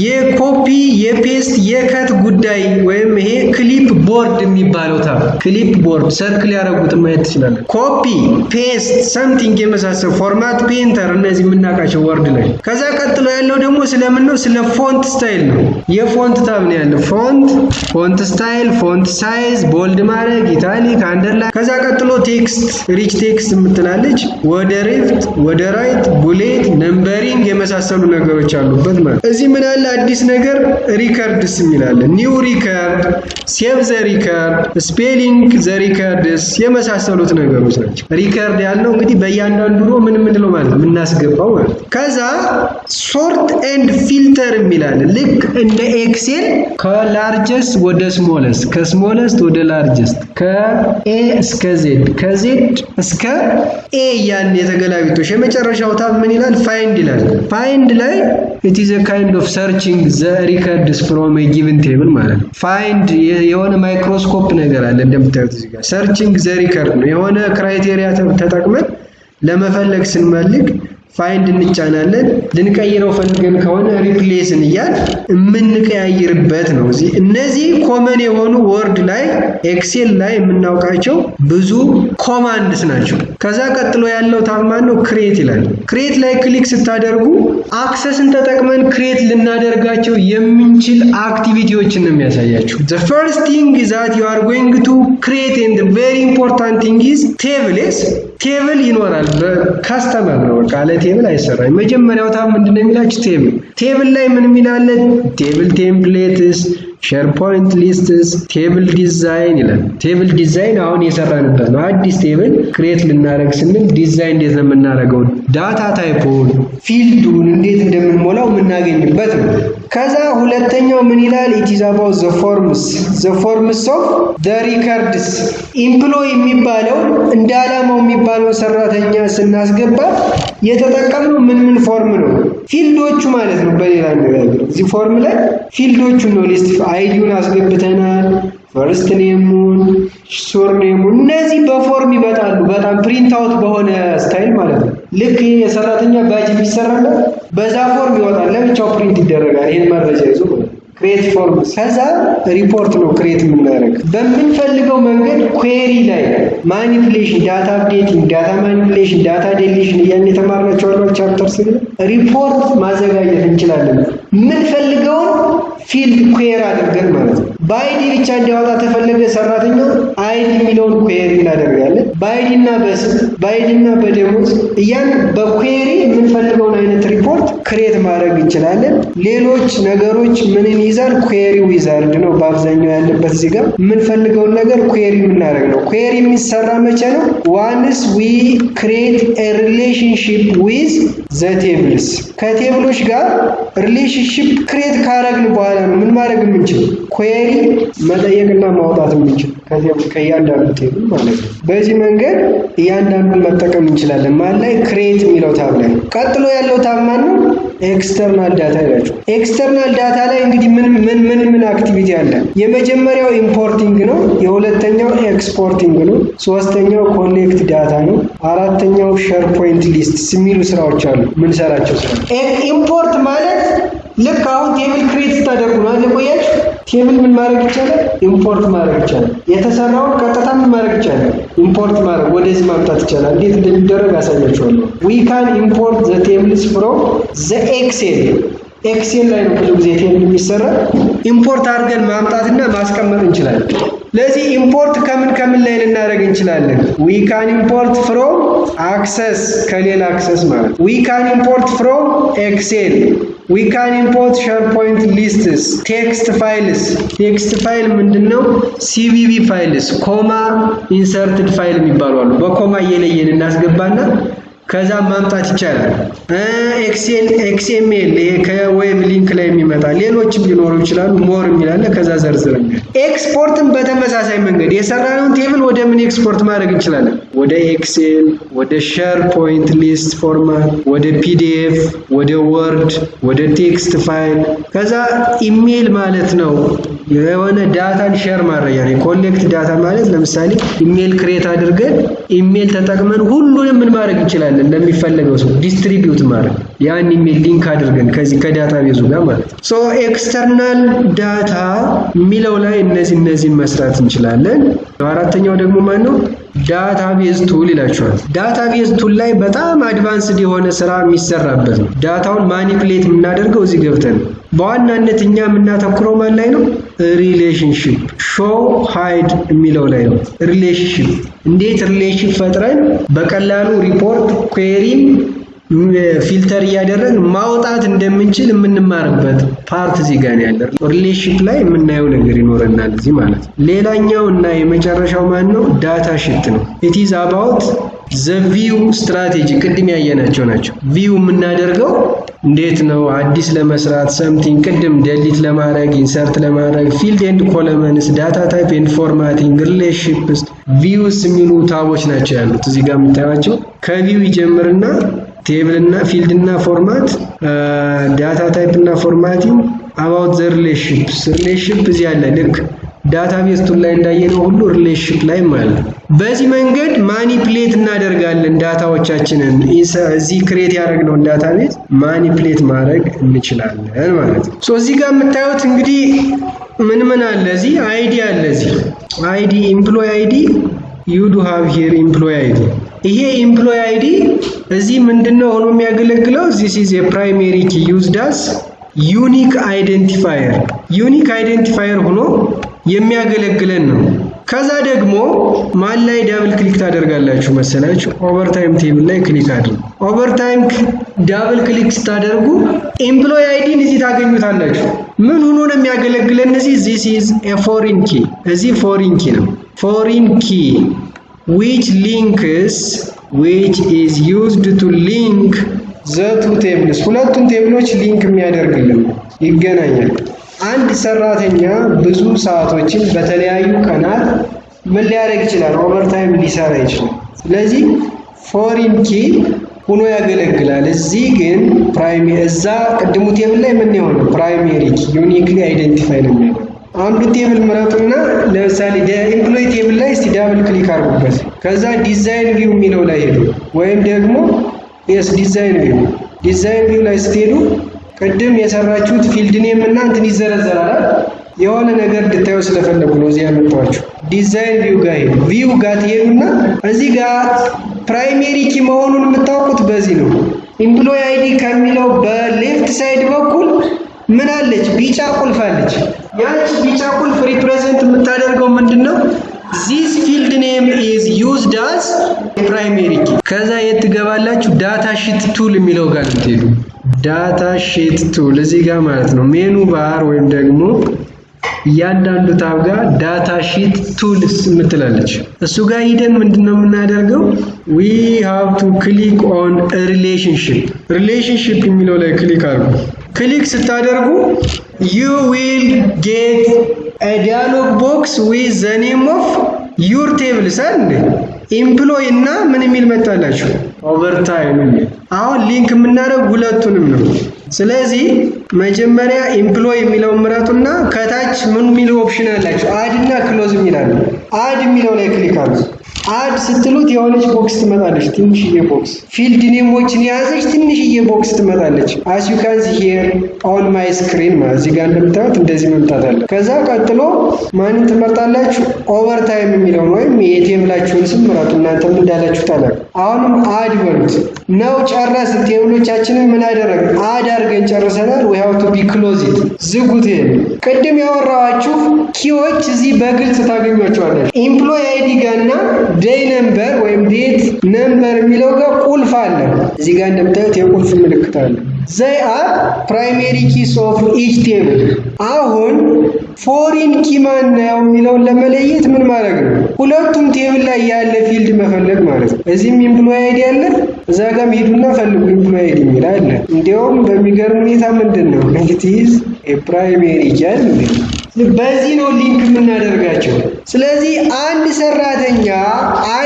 Speaker 3: የ copy፣ የ paste፣ የ cut ጉዳይ ወይም ይሄ clipboard የሚባለው tab፣ clipboard circle ያደረጉትን ማየት ትችላለን። Copy፣ paste፣ something የመሳሰሉ፣ format painter፣ እነዚህ የምናውቃቸው Word ላይ። ከዛ ቀጥሎ ያለው ደግሞ ስለምን ነው? ስለ font style ነው። የ font tab ነው ያለው። Font፣ font style፣ font size፣ bold ማድረግ፣ italic፣ underline። ከዛ ቀጥሎ text፣ rich text የምትላለች፣ ወደ left፣ ወደ right፣ bullet፣ numbering የመሳሰሉ ነገሮች አሉበት ማለት። እዚህ ምን አለ አዲስ ነገር? Records የሚል አለ። New record፣ save the record፣ spelling the records የመሳሰሉት ነገሮች ናቸው። Record ያልነው እንግዲህ በእያንዳንዱ row ምን የምንለው ማለት የምናስገባው ማለት። ከዛ sort and filter የሚል አለ። ልክ እንደ Excel ከ largest ወደ smallest፣ ከ smallest ወደ largest፣ ከ A እስከ Z፣ ከ Z እስከ A እያልን የተገላቢጦሽ። የመጨረሻው tab ምን ይላል? Find ይላል። Find ላይ it is a kind of searching the records from a given table ማለት ነው። Find የሆነ ማይክሮስኮፕ ነገር አለ እንደምታዩት እዚህ ጋር፣ searching the record ነው። የሆነ criteria ተጠቅመን ለመፈለግ ስንፈልግ find እንጫናለን። ልንቀይረው ፈልገን ከሆነ replace ን እያል የምንቀያይርበት ነው። እዚህ እነዚህ common የሆኑ Word ላይ፣ Excel ላይ የምናውቃቸው ብዙ commands ናቸው። ከዛ ቀጥሎ ያለው tab ማን ነው? Create ይላል። Create ላይ click ስታደርጉ Access ን ተጠቅመን create ልናደርጋቸው የምንችል activity ዎችን ነው የሚያሳያችሁ። The first thing that you are going to create and very important thing is tables። Table ይኖራል። በ customer ነው፣ በቃ ያለ table አይሰራም። መጀመሪያው tab ምንድን ነው የሚላችሁ? Table። Table ላይ ምን የሚላለ? Table templates፣ SharePoint lists፣ table design ይላል። Table design አሁን የሰራንበት ነው። አዲስ table create ልናደርግ ስንል ዲዛይን እንዴት ነው የምናደርገው? Data type ኡን፣ field ኡን እንዴት እንደምንሞላው የምናገኝበት ነው። ከዛ ሁለተኛው ምን ይላል? It is about the forms, the forms of the records። Employee የሚባለው እንደ ዓላማው የሚባለው ሰራተኛ ስናስገባ የተጠቀምነው ምን ምን form ነው? Field ኦቹ ማለት ነው። በሌላ አነጋገር እዚህ form ላይ field ኦቹን ነው list፣ ID ውን አስገብተናል፣ first name ኡን፣ surname ኡን፣ እነዚህ በ form ይመጣሉ። በጣም print out በሆነ style ማለት ነው። ልክ ይሄ የሰራተኛ ባጅ የሚሰራለት በዛ form ይወጣል፣ ለብቻው print ይደረጋል። ይህን መረጃ ይዞ ማለት ነው። Create form፣ ከዛ ሪፖርት ነው create የምናደርግ በምንፈልገው መንገድ። Query ላይ manipulation፣ data updating፣ data manipulation፣ data deletion እያልን የተማርናቸው አሉ chapter ስለ ሪፖርት ማዘጋጀት እንችላለን። የምንፈልገውን field query አድርገን ማለት ነው። በ ID ብቻ እንዲያወጣ ተፈለገ ሰራተኛው ID የሚለውን query እናደርጋለን። በ ID እና በስም፣ በ ID እና በደሞዝ እያን በ query የምንፈልገውን አይነት ሪፖርት create ማድረግ እንችላለን። ሌሎች ነገሮች ምንን ይዛል? Query wizard ነው በአብዛኛው ያለበት። እዚህ ጋር የምንፈልገውን ነገር query የምናደርግ ነው። Query የሚሰራ መቼ ነው? Once we create a relationship with the tables፣ ከ table ኦች ጋር relationship create ካረግን በኋላ ነው ምን ማድረግ የምንችል? Query መጠየቅና ማውጣት የምንችል። ከ table ከእያንዳንዱ table ማለት ነው። በዚህ መንገድ እያንዳንዱን መጠቀም እንችላለን። ማን ላይ? Create የሚለው tab ላይ። ቀጥሎ ያለው tab ማን ነው? External data ይላቸው። External data ላይ እንግዲህ ምን ምን ምን ምን activity አለ? የመጀመሪያው importing ነው። የሁለተኛው exporting ነው። ሶስተኛው collect data ነው። አራተኛው SharePoint lists የሚሉ ስራዎች አሉ። ምንሰራቸው ስራዎች import ማለት ልክ አሁን table create ስታደርጉ ነው አይደል? ቆያችሁ table ምን ማድረግ ይቻላል? Import ማድረግ ይቻላል። የተሰራውን ቀጥታ ምን ማድረግ ይቻላል? Import ማድረግ ወደዚህ ማምጣት ይቻላል። እንዴት እንደሚደረግ አሳያችኋለሁ። We can import the tables from the Excel። Excel ላይ ነው ብዙ ጊዜ table የሚሰራ። Import አድርገን ማምጣትና ማስቀመጥ እንችላለን። ለዚህ import ከምን ከምን ላይ ልናደርግ እንችላለን? We can import from Access፣ ከሌላ Access ማለት። We can import from Excel፣ we can import SharePoint lists፣ text files። Text file ምንድን ነው? CSV files፣ comma inserted file የሚባሉ አሉ። በ comma እየለየን እናስገባና ከዛ ማምጣት ይቻላል። Excel XML፣ ይሄ ከ web link ላይ የሚመጣ፣ ሌሎችም ሊኖሩ ይችላሉ። More የሚላለ ከዛ ዘርዝረኛል። ኤክስፖርትን በተመሳሳይ መንገድ የሰራነውን table ወደ ምን ኤክስፖርት ማድረግ እንችላለን? ወደ Excel፣ ወደ SharePoint list format፣ ወደ PDF፣ ወደ Word፣ ወደ text file። ከዛ ኢሜል ማለት ነው የሆነ data ን share ማድረጊያ ነው። Collect data ማለት ለምሳሌ email create አድርገን ኢሜል ተጠቅመን ሁሉንም ምን ማድረግ እንችላለን? ለሚፈለገው ሰው distribute ማድረግ፣ ያን email link አድርገን ከዚህ ከ database ኡ ጋር ማለት ነው። So external data የሚለው ላይ እነዚህን መስራት እንችላለን። አራተኛው ደግሞ ማን ነው? Database tool ይላቸዋል። Database tool ላይ በጣም advanced የሆነ ስራ የሚሰራበት ነው። Data ውን manipulate የምናደርገው እዚህ ገብተን ነው። በዋናነት እኛ የምናተኩረው ማን ላይ ነው? Relationship show hide የሚለው ላይ ነው። Relationship እንዴት relation ፈጥረን በቀላሉ report query ን filter እያደረግን ማውጣት እንደምንችል የምንማርበት part እዚህ ጋር ነው ያለ። Relationship ላይ የምናየው ነገር ይኖረናል እዚህ ማለት ነው። ሌላኛው እና የመጨረሻው ማን ነው? Data sheet ነው። It is about the view strategy፣ ቅድም ያየናቸው ናቸው። View የምናደርገው እንዴት ነው? አዲስ ለመስራት something፣ ቅድም delete ለማድረግ፣ insert ለማድረግ፣ field and columns፣ data type and formatting፣ relationships፣ views የሚሉ tab ኦች ናቸው ያሉት እዚህ ጋር የምታዩቸው። ከ view ይጀምርና table እና field እና format፣ data type እና formatting፣ about the relationships። Relationship እዚህ አለ። ልክ database tool ላይ እንዳየነው ሁሉ relationship ላይ አለ። በዚህ መንገድ manipulate እናደርጋለን data ዎቻችንን። እዚህ create ያደረግነውን database manipulate ማድረግ እንችላለን ማለት ነው። So እዚህ ጋር የምታዩት እንግዲህ ምን ምን አለ? እዚህ ID አለ። እዚህ ID፣ employee ID፣ you do have here employee ID። ይሄ employee ID እዚህ ምንድነው ሆኖ የሚያገለግለው? This is a primary key used as unique identifier። Unique identifier ሆኖ የሚያገለግለን ነው። ከዛ ደግሞ ማን ላይ double click ታደርጋላችሁ መሰላችሁ? Overtime table ላይ click አድርጉ። Overtime double click ስታደርጉ employee ID ን እዚህ ታገኙታላችሁ። ምን ሆኖ ነው የሚያገለግለን? እዚህ this is a foreign key። እዚህ foreign key ነው። Foreign key which links, which is used to link the two tables። ሁለቱን table ኦች link የሚያደርግልን ይገናኛል። አንድ ሰራተኛ ብዙ ሰዓቶችን በተለያዩ ቀናት ምን ሊያደርግ ይችላል? Overtime ሊሰራ ይችላል። ስለዚህ foreign key ሆኖ ያገለግላል። እዚህ ግን primary፣ እዛ ቅድሙ table ላይ ምን የሆነ primary key uniquely identify ነው የሚያደርገው። አንዱ table ምረጡና ለምሳሌ employee table ላይ እስቲ double click አድርጉበት። ከዛ design view የሚለው ላይ ሄዱ፣ ወይም ደግሞ yes, design view። Design view ላይ ስትሄዱ ቅድም የሰራችሁት field name እና እንትን ይዘረዘራል። የሆነ ነገር እንድታዩ ስለፈለጉ ነው እዚህ ያመጣኋችሁ። Design view ጋር ሄዱ። View ጋር ትሄዱና እዚህ ጋር primary key መሆኑን የምታውቁት በዚህ ነው። Employee ID ከሚለው በ left side በኩል ምን አለች? ቢጫ ቁልፍ አለች። ያች ቢጫ ቁልፍ represent የምታደርገው ምንድን ነው? This field name is used as primary key። ከዛ የት ትገባላችሁ? Data sheet tool የሚለው ጋር ትሄዱ። Data sheet tool እዚህ ጋር ማለት ነው። Menu bar ወይም ደግሞ እያንዳንዱ tab ጋር data sheet tools የምትላለች፣ እሱ ጋር ሂደን ምንድን ነው የምናደርገው? We have to click on relationship። Relationship የሚለው ላይ click አድርጉ። Click ስታደርጉ you will get Dialog box with the name of your table ሳል employee እና ምን የሚል መጣላችሁ? Overtime የሚል። አሁን link የምናደርግ ሁለቱንም ነው። ስለዚህ መጀመሪያ employee የሚለውን ምረጡና ከታች ምን የሚል option አላችሁ? Add እና close የሚል አለ። Add የሚለው ላይ click አድርጉ። Add ስትሉት የሆነች box ትመጣለች። ትንሽዬ box፣ field name ኦችን የያዘች ትንሽዬ box ትመጣለች። As you can see here on my screen ማለት እዚህ ጋር እንደምታዩት እንደዚህ መምጣት አለ። ከዛ ቀጥሎ ማንን ትመርጣላችሁ? Overtime የሚለውን ወይም የ table ኣችሁን ስም ምረጡ። እናንተም እንዳላችሁ ታላቅ። አሁንም add በሉት ነው። ጨረስን። Table ኦቻችንን ምን አደረግን? Add አድርገን ጨርሰናል። We have to be close it፣ ዝጉት። ይሄን ቅድም ያወራኋችሁ key ዎች እዚህ በግልጽ ታገኟቸዋላችሁ። Employee ID ጋር እና day number ወይም date number የሚለው ጋር ቁልፍ አለ። እዚህ ጋር እንደምታዩት የቁልፍ ምልክት አለ። They are primary keys of each table። አሁን foreign key ማን ነው የሚለውን ለመለየት ምን ማድረግ ነው? ሁለቱም table ላይ ያለ field መፈለግ ማለት ነው። እዚህም employee ID አለ፣ እዛ ጋርም ሂዱና ፈልጉ፣ employee ID የሚል አለ። እንዲያውም በሚገርም ሁኔታ ምንድን ነው it is primary key አለ። በዚህ ነው link የምናደርጋቸው። ስለዚህ አንድ ሰራተኛ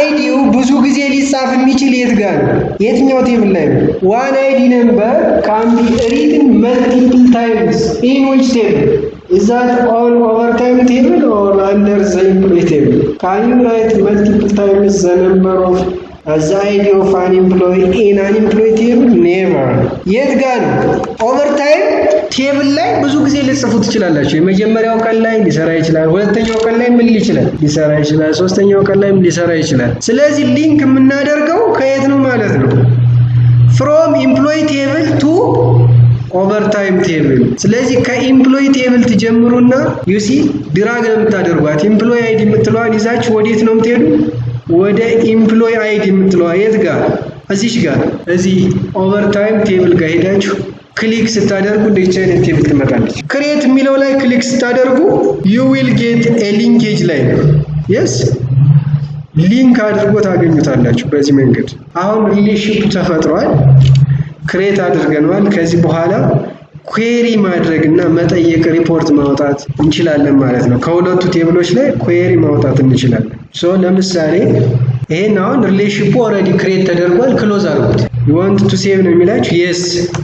Speaker 3: ID ው ብዙ ጊዜ ሊጻፍ የሚችል የት ጋር ነው? የትኛው table ላይ ነው? One ID number can be written multiple times in which table? Is that on overtime table or under the employee table? Can you write multiple times the number of the ID of an employee in an employee table? Never. የት ጋር ነው? Overtime table ላይ ብዙ ጊዜ ልጽፉ ትችላላችሁ። የመጀመሪያው ቀን ላይ ሊሰራ ይችላል። ሁለተኛው ቀን ላይ ምን ይችላል? ሊሰራ ይችላል። ሶስተኛው ቀን ላይም ሊሰራ ይችላል። ስለዚህ link የምናደርገው ከየት ነው ማለት ነው? From employee table to overtime table። ስለዚህ ከ employee table ትጀምሩና you see drag ነው የምታደርጓት። Employee ID የምትለዋን ይዛችሁ ወዴት ነው የምትሄዱ? ወደ employee ID የምትለዋ የት ጋር? እዚሽ ጋር፣ እዚህ overtime table ጋር ሄዳችሁ click ስታደርጉ እንደዚህ አይነት table ትመጣለች። Create የሚለው ላይ click ስታደርጉ you will get a linkage line። Yes፣ link አድርጎ ታገኙታላችሁ። በዚህ መንገድ አሁን relationship ተፈጥሯል፣ create አድርገነዋል። ከዚህ በኋላ query ማድረግ እና መጠየቅ፣ ሪፖርት ማውጣት እንችላለን ማለት ነው። ከሁለቱ table ኦች ላይ query ማውጣት እንችላለን። So ለምሳሌ ይሄን አሁን relationship ኡ already create ተደርጓል። Close አድርጉት። You want to save ነው የሚላችሁ። Yes፣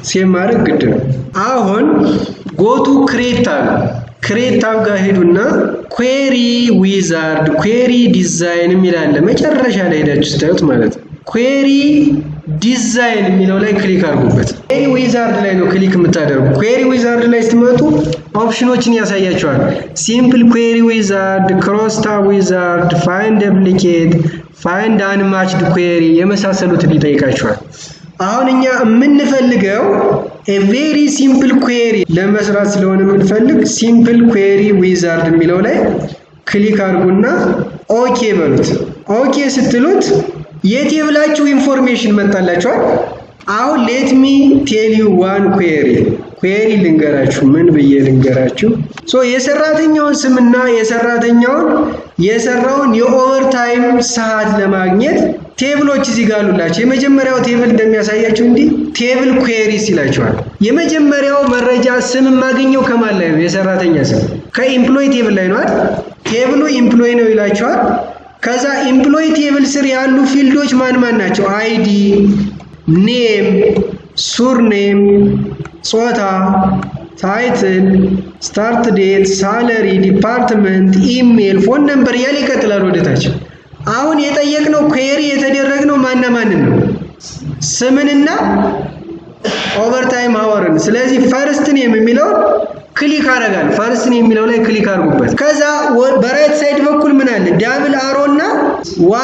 Speaker 3: save ማድረግ ግድ ነው። አሁን go to create tab፣ create tab ጋር ሄዱና query wizard፣ query design የሚል አለ። መጨረሻ ላይ ሄዳችሁ ስታዩት ማለት ነው። Query design የሚለው ላይ click አድርጉበት። Query wizard ላይ ነው click የምታደርጉ። Query wizard ላይ ስትመጡ option ኦችን ያሳያችኋል። Simple query wizard፣ cross tab wizard፣ find duplicate፣ find unmatched query የመሳሰሉትን ይጠይቃችኋል። አሁን እኛ የምንፈልገው very simple query ለመስራት ስለሆነ የምንፈልግ simple query wizard የሚለው ላይ click አድርጉና okay በሉት። Okay ስትሉት የ table ኣችሁ information መጣላችኋል። አሁን let me tell you one query ልንገራችሁ። ምን ብዬ ልንገራችሁ? So የሰራተኛውን ስምና የሰራተኛውን የሰራውን የ overtime ሰዓት ለማግኘት table ኦች እዚህ ጋር አሉላችሁ። የመጀመሪያው table እንደሚያሳያችሁ እንዲህ table queries ይላችኋል። የመጀመሪያው መረጃ ስም የማገኘው ከማን ላይ ነው? የሰራተኛ ስም ከ employee table ላይ ነው አይደል? Table ኡ employee ነው ይላችኋል። ከዛ employee table ስር ያሉ field ኦች ማን ማን ናቸው? ID፣ name፣ surname፣ ጾታ፣ title፣ start date፣ salary፣ department፣ email፣ phone number እያለ ይቀጥላል ወደታች። አሁን የጠየቅነው query የተደረግነው ማንና ማንን ነው? ስምንና overtime hour ን። ስለዚህ first name የሚለውን click አደርጋለሁ። First name የሚለው ላይ click አድርጉበት። ከዛ በ right side በኩል ምን አለ? Double arrow እና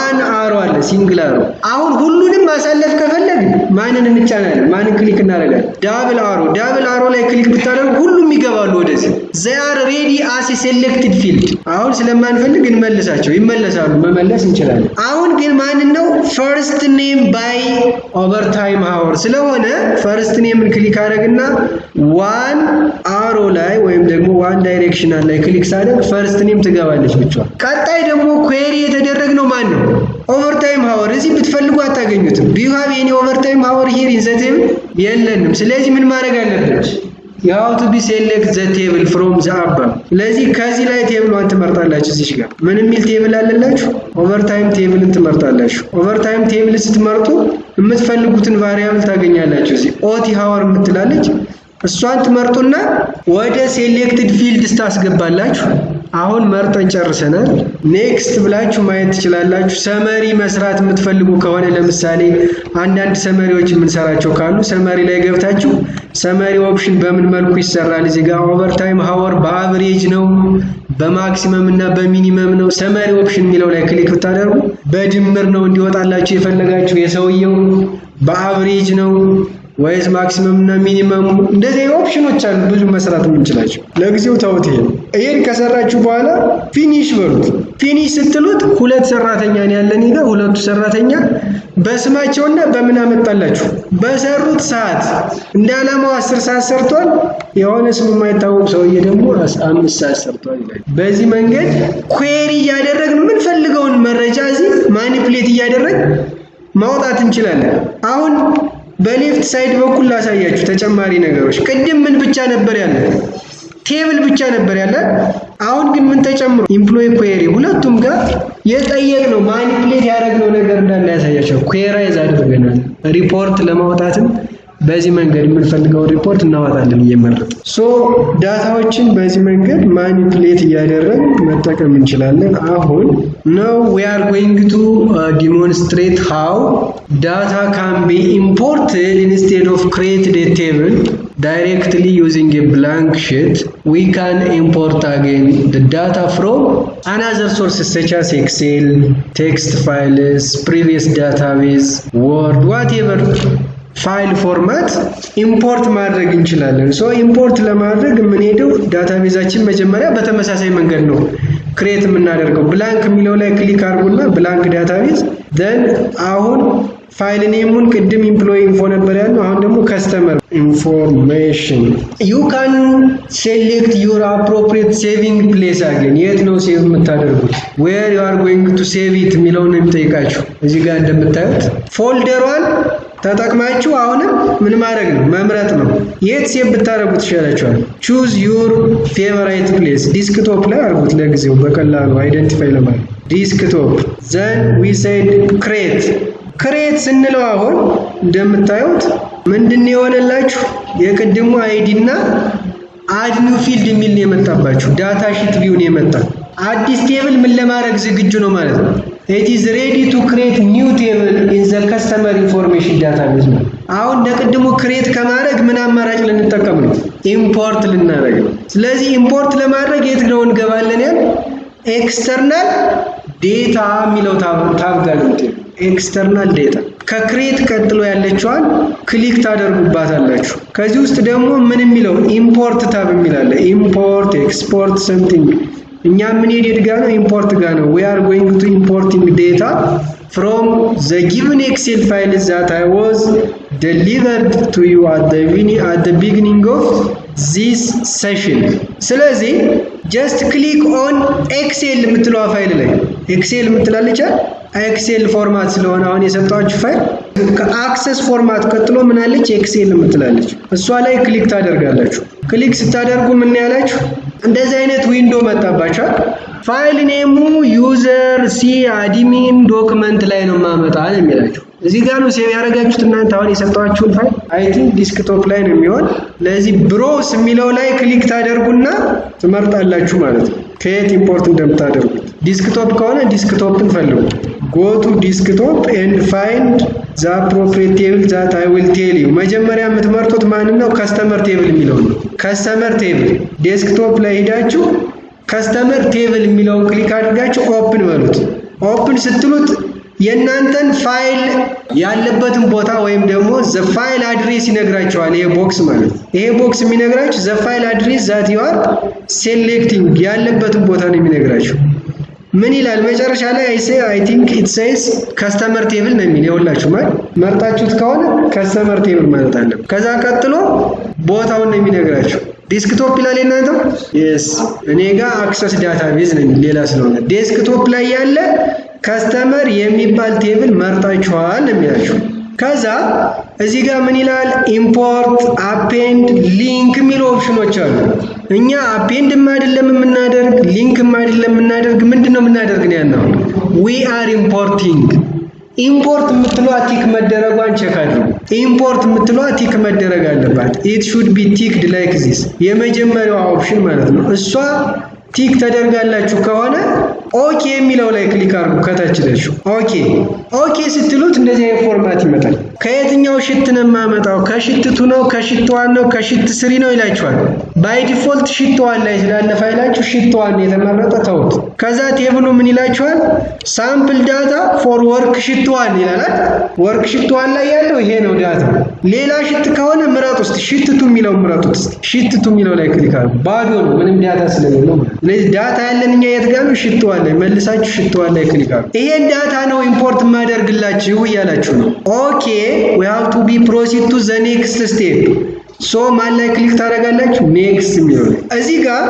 Speaker 3: one arrow አለ፣ single arrow። አሁን ሁሉንም ማሳለፍ ከፈለግን ማንን እንጫናለን? ማንን click እናደርጋለን? Double arrow። Double arrow ላይ click ብታደርጉ ሁሉም ይገባሉ ወደዚህ። They are ready as selected field። አሁን ስለማንፈልግ እንመልሳቸው፣ ይመለሳሉ፣ መመለስ እንችላለን። አሁን ግን ማንን ነው? First name by overtime hour ስለሆነ first name ን click አደረግና one arrow ላይ ወይም ደግሞ one directional ላይ click ሳደርግ first name ትገባለች ብቻዋን። ቀጣይ ደግሞ query የተደረግነው ማን ነው? Overtime hour። እዚህ ብትፈልጉ አታገኙትም። Do you have any overtime hour here in the table? የለንም። ስለዚህ ምን ማድረግ አለብን? You have to be select the table from the above። ስለዚህ ከዚህ ላይ table ኧን ትመርጣላችሁ። እዚች ጋር ምን የሚል table አለላችሁ? Overtime table ን ትመርጣላችሁ። Overtime table ስትመርጡ የምትፈልጉትን variable ታገኛላችሁ። እዚህ OT hour የምትላለች፣ እሷን ትመርጡና ወደ selected fields ታስገባላችሁ። አሁን መርጠን ጨርሰናል። Next ብላችሁ ማየት ትችላላችሁ። Summary መስራት የምትፈልጉ ከሆነ፣ ለምሳሌ አንዳንድ summary ዎች የምንሰራቸው ካሉ summary ላይ ገብታችሁ summary option በምን መልኩ ይሰራል? እዚህ ጋር overtime hour በ average ነው፣ በ maximum እና በ minimum ነው። Summary option የሚለው ላይ click ብታደርጉ በድምር ነው እንዲወጣላችሁ የፈለጋችሁ፣ የሰውየው በ average ነው ወይስ maximum እና minimum ኡ፣ እንደዚህ ኦፕሽኖች አሉ ብዙ መስራት የምንችላቸው። ለጊዜው ተውት። ይሄን ከሰራችሁ በኋላ finish በሉት። Finish ስትሉት ሁለት ሰራተኛ ነው ያለን ጋር። ሁለቱ ሰራተኛ በስማቸውና በምን አመጣላችሁ፣ በሰሩት ሰዓት። እንደ ዓላማው 10 ሰዓት ሰርቷል። የሆነ ስሙ የማይታወቅ ሰውዬ ደግሞ 5 ሰዓት ሰርቷል ይላል። በዚህ መንገድ query እያደረግን የምንፈልገውን መረጃ እዚህ manipulate እያደረግን ማውጣት እንችላለን። አሁን በ left side በኩል ላሳያችሁ ተጨማሪ ነገሮች። ቅድም ምን ብቻ ነበር ያለ? Table ብቻ ነበር ያለ። አሁን ግን ምን ተጨምሮ? Employee query፣ ሁለቱም ጋር የጠየቅነው manipulate ያደረግነው ነገር እንዳለ ያሳያቸው። Querize አድርገናል። ሪፖርት ለማውጣትም በዚህ መንገድ የምንፈልገውን ሪፖርት እናወጣለን እየመረጥ። So data ዎችን በዚህ መንገድ manipulate እያደረግን መጠቀም እንችላለን። አሁን now we are going to demonstrate how data can be imported instead of created a table directly using a blank sheet. We can import again the data from another sources such as Excel, text files, previous database, Word, whatever file format import ማድረግ እንችላለን። So import ለማድረግ የምንሄደው database ኣችን መጀመሪያ በተመሳሳይ መንገድ ነው create የምናደርገው። Blank የሚለው ላይ click አድርጉና blank database፣ then አሁን file name ኡን ቅድም employee info ነበር ያልነው። አሁን ደግሞ customer information። You can select your appropriate saving place again። የት ነው save የምታደርጉት? Where you are going to save it የሚለውን ነው የሚጠይቃችሁ። እዚህ ጋር እንደምታዩት folder ኧን ተጠቅማችሁ አሁንም ምን ማድረግ ነው? መምረጥ ነው። የት save ብታደርጉት ይሻላችኋል? Choose your favorite place። Desktop ላይ አድርጉት ለጊዜው በቀላሉ identify ለማድረግ desktop። Then we said create። Create ስንለው አሁን እንደምታዩት ምንድን የሆነላችሁ? የቅድሙ ID እና add new field የሚል ነው የመጣባችሁ። Data sheet view ነው የመጣ። አዲስ table ምን ለማድረግ ዝግጁ ነው ማለት ነው። It is ready to create new table in the customer information database ነው። አሁን ለቅድሙ create ከማድረግ ምን አማራጭ ልንጠቀም ነው? Import ልናደርግ ነው። ስለዚህ import ለማድረግ የት ነው እንገባለን? ያል external data የሚለው tab ጋር ነው። External data ከ create ቀጥሎ ያለችዋን click ታደርጉባታላችሁ። ከዚህ ውስጥ ደግሞ ምን የሚለው import tab የሚል አለ። Import፣ export something። እኛ የምንሄድ የት ጋ ነው? Import ጋ ነው። We are going to importing data from the given Excel file that I was delivered to you at the beginning of this session። ስለዚህ just click on Excel የምትለዋ ፋይል ላይ። Excel የምትላለች፣ Excel format ስለሆነ አሁን የሰጧችሁ file ከ Access format ቀጥሎ ምን አለች? Excel የምትላለች፣ እሷ ላይ click ታደርጋላችሁ። Click ስታደርጉ ምን ያላችሁ? እንደዚህ አይነት window መጣባችኋል። File name ኡ user C admin document ላይ ነው ማመጣ ነው የሚላችሁ። እዚህ ጋር ነው save ያደረጋችሁት እናንተ አሁን የሰጧችሁን file። I think desktop ላይ ነው የሚሆን። ለዚህ browse የሚለው ላይ click ታደርጉና ትመርጣላችሁ ማለት ነው ከየት import እንደምታደርጉት። Desktop ከሆነ desktop ን ፈልጉ። Go to desktop and find the appropriate table that I will tell you። መጀመሪያ የምትመርጡት ማንን ነው? Customer table የሚለው ነው። Customer table desktop ላይ ሄዳችሁ customer table የሚለውን click አድርጋችሁ open በሉት። Open ስትሉት የእናንተን ፋይል ያለበትን ቦታ ወይም ደግሞ the file address ይነግራችኋል። ይሄ box ማለት፣ ይሄ box የሚነግራችሁ the file address that you are selecting ያለበትን ቦታ ነው የሚነግራችሁ። ምን ይላል መጨረሻ ላይ? I say I think it says customer table ነው የሚል። የሁላችሁ ማለት መርጣችሁት ከሆነ customer table ማለት አለ። ከዛ ቀጥሎ ቦታውን ነው የሚነግራችሁ። Desktop ይላል የእናንተው። Yes፣ እኔ ጋር Access database ነው የሚል ሌላ ስለሆነ desktop ላይ ያለ customer የሚባል table መርጣችኋል ነው የሚላችሁ። ከዛ እዚህ ጋር ምን ይላል? Import፣ append፣ link የሚሉ option ኖች አሉ። እኛ append ም አይደለም የምናደርግ፣ link ም አይደለም የምናደርግ፣ ምንድን ነው የምናደርግ ነው ያልነው? We are importing። Import የምትለዋ tick መደረጓን check አድርጉ። Import የምትለዋ tick መደረግ አለባት። It should be ticked like this፣ የመጀመሪያዋ option ማለት ነው። እሷ tick ተደርጋላችሁ ከሆነ okay የሚለው ላይ click አድርጉ። ከታች ደሹ okay ስትሉት እንደዚህ አይነት format ይመጣል። ከየትኛው sheet ነው የማመጣው? ከ sheet 2 ነው፣ ከ sheet 1 ነው፣ ከ sheet 3 ነው ይላችኋል። By default sheet 1 ላይ ስላለ ፋይላችሁ sheet 1 የተመረጠ ተውት። ከዛ table ኡ ምን ይላችኋል? Sample data for worksheet 1 ይላል። Worksheet 1 ላይ ያለው ይሄ ነው data። ሌላ sheet ከሆነ ምረጡ እስቲ። Sheet 2 የሚለው ምረጡት እስቲ። Sheet 2 የሚለው ላይ click አድርጉ። ባዶ ነው፣ ምንም data ስለሌለው። ስለዚህ data ያለን እኛ የት ጋር ነው? Sheet 1 ላይ መልሳችሁ sheet 1 ላይ click አድርጉ። ይሄን data ነው import የማደርግላችሁ እያላችሁ ነው። Okay, we have to be proceed to the next step, so ማን ላይ click ታደርጋላችሁ? Next የሚለው ላይ። እዚህ ጋር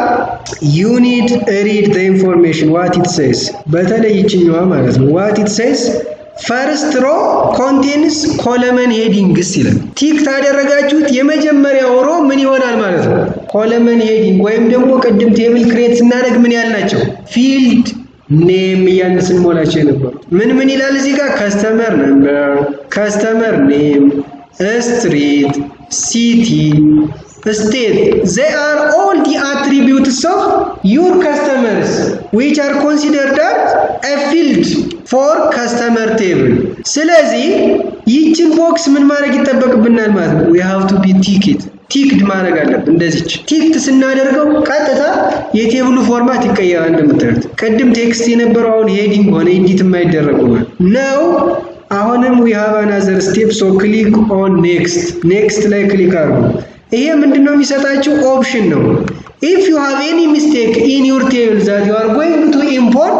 Speaker 3: you need read the information, what it says፣ በተለይ ይችኛዋ ማለት ነው። What it says? First row contains column headings ይላል። Tick ታደረጋችሁት የመጀመሪያው row ምን ይሆናል ማለት ነው? Column heading ወይም ደግሞ ቅድም table create ስናደርግ ምን ያልናቸው field name እያልን ስንሞላቸው የነበሩት ምን ምን ይላል እዚህ ጋር? Customer number፣ customer name፣ street፣ city፣ state, they are all the attributes of your customers which are considered as a field for customer table። ስለዚህ ይህችን box ምን ማድረግ ይጠበቅብናል ማለት ነው? We have to be tick it፣ ticked ማድረግ አለብን። እንደዚች ticked ስናደርገው ቀጥታ የ table ኡ format ይቀየራል። እንደምታዩት ቅድም text የነበረው አሁን heading ሆነ፣ edit የማይደረግ ሆነ ነው። አሁንም we have another step, so click on next። Next ላይ click አድርጉ። ይሄ ምንድነው የሚሰጣችሁ option ነው። If you have any mistake in your table that you are going to import,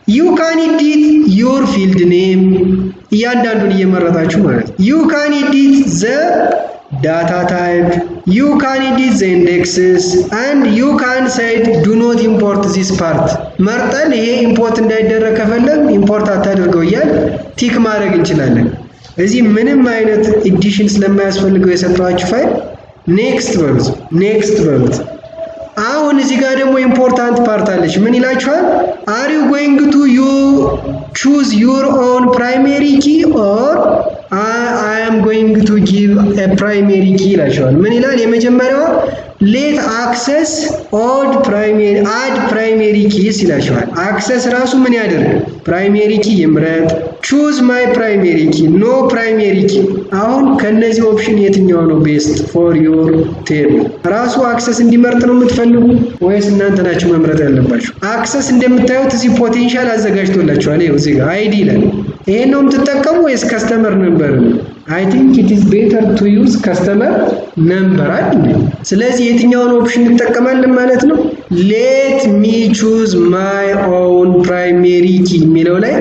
Speaker 3: you can edit your field name፣ እያንዳንዱን እየመረጣችሁ ማለት ነው። You can edit the data type, you can edit the indexes, and you can say do not import this part። መርጠን ይሄ import እንዳይደረግ ከፈለግ import አታድርገው እያል tick ማድረግ እንችላለን። እዚህ ምንም አይነት edition ስለማያስፈልገው የሰጠኋችሁ ፋይል next በሉት፣ next በሉት። አሁን እዚህ ጋር ደግሞ important part አለች። ምን ይላችኋል? Are you going to you choose your own primary key or I am going to give a primary key ይላችኋል። ምን ይላል? የመጀመሪያዋ let Access add primary keys ይላችኋል። Access ራሱ ምን ያደርግ? Primary key ይምረጥ። Choose my primary key፣ no primary key። አሁን ከነዚህ option የትኛው ነው best for your table? ራሱ Access እንዲመርጥ ነው የምትፈልጉ ወይስ እናንተ ናችሁ መምረጥ ያለባችሁ? Access እንደምታዩት እዚህ potential አዘጋጅቶላችኋል። ይኸው እዚህ ጋር ID ይላል። ይሄን ነው የምትጠቀሙ ወይስ customer number ነው? I think it is better to use customer number አይደል? ስለዚህ የትኛውን option እንጠቀማለን ማለት ነው? Let me choose my own primary key የሚለው ላይ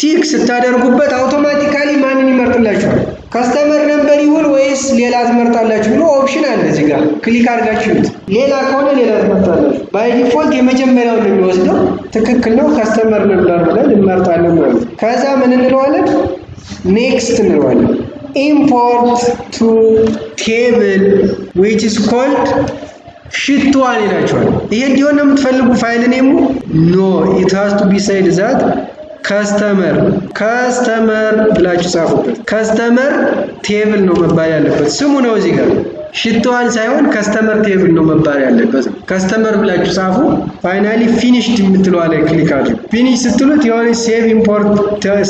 Speaker 3: tick ስታደርጉበት automatically ማንን ይመርጥላችኋል? Customer number ይሁን ወይስ ሌላ ትመርጣላችሁ ብሎ option አለ እዚህ ጋር click አድርጋችሁት። ሌላ ከሆነ ሌላ ትመርጣላችሁ። By default የመጀመሪያውን ነው የሚወስደው። ትክክል ነው። Customer number ብለን እንመርጣለን ማለት ነው። ከዛ ምን እንለዋለን? Next እንለዋለን። Import to table which is called sheet 1 ይላችኋል። ይሄ እንዲሆን ነው የምትፈልጉ file name ኡ? No, it has to be said that customer ብላችሁ ጻፉበት። Customer table ነው መባል ያለበት ስሙ ነው። እዚህ ጋር sheet 1 ሳይሆን customer table ነው መባል ያለበት። Customer ብላችሁ ጻፉ። Finally finished የምትለዋ ላይ click አድርጉ። Finish ስትሉት የሆነ save import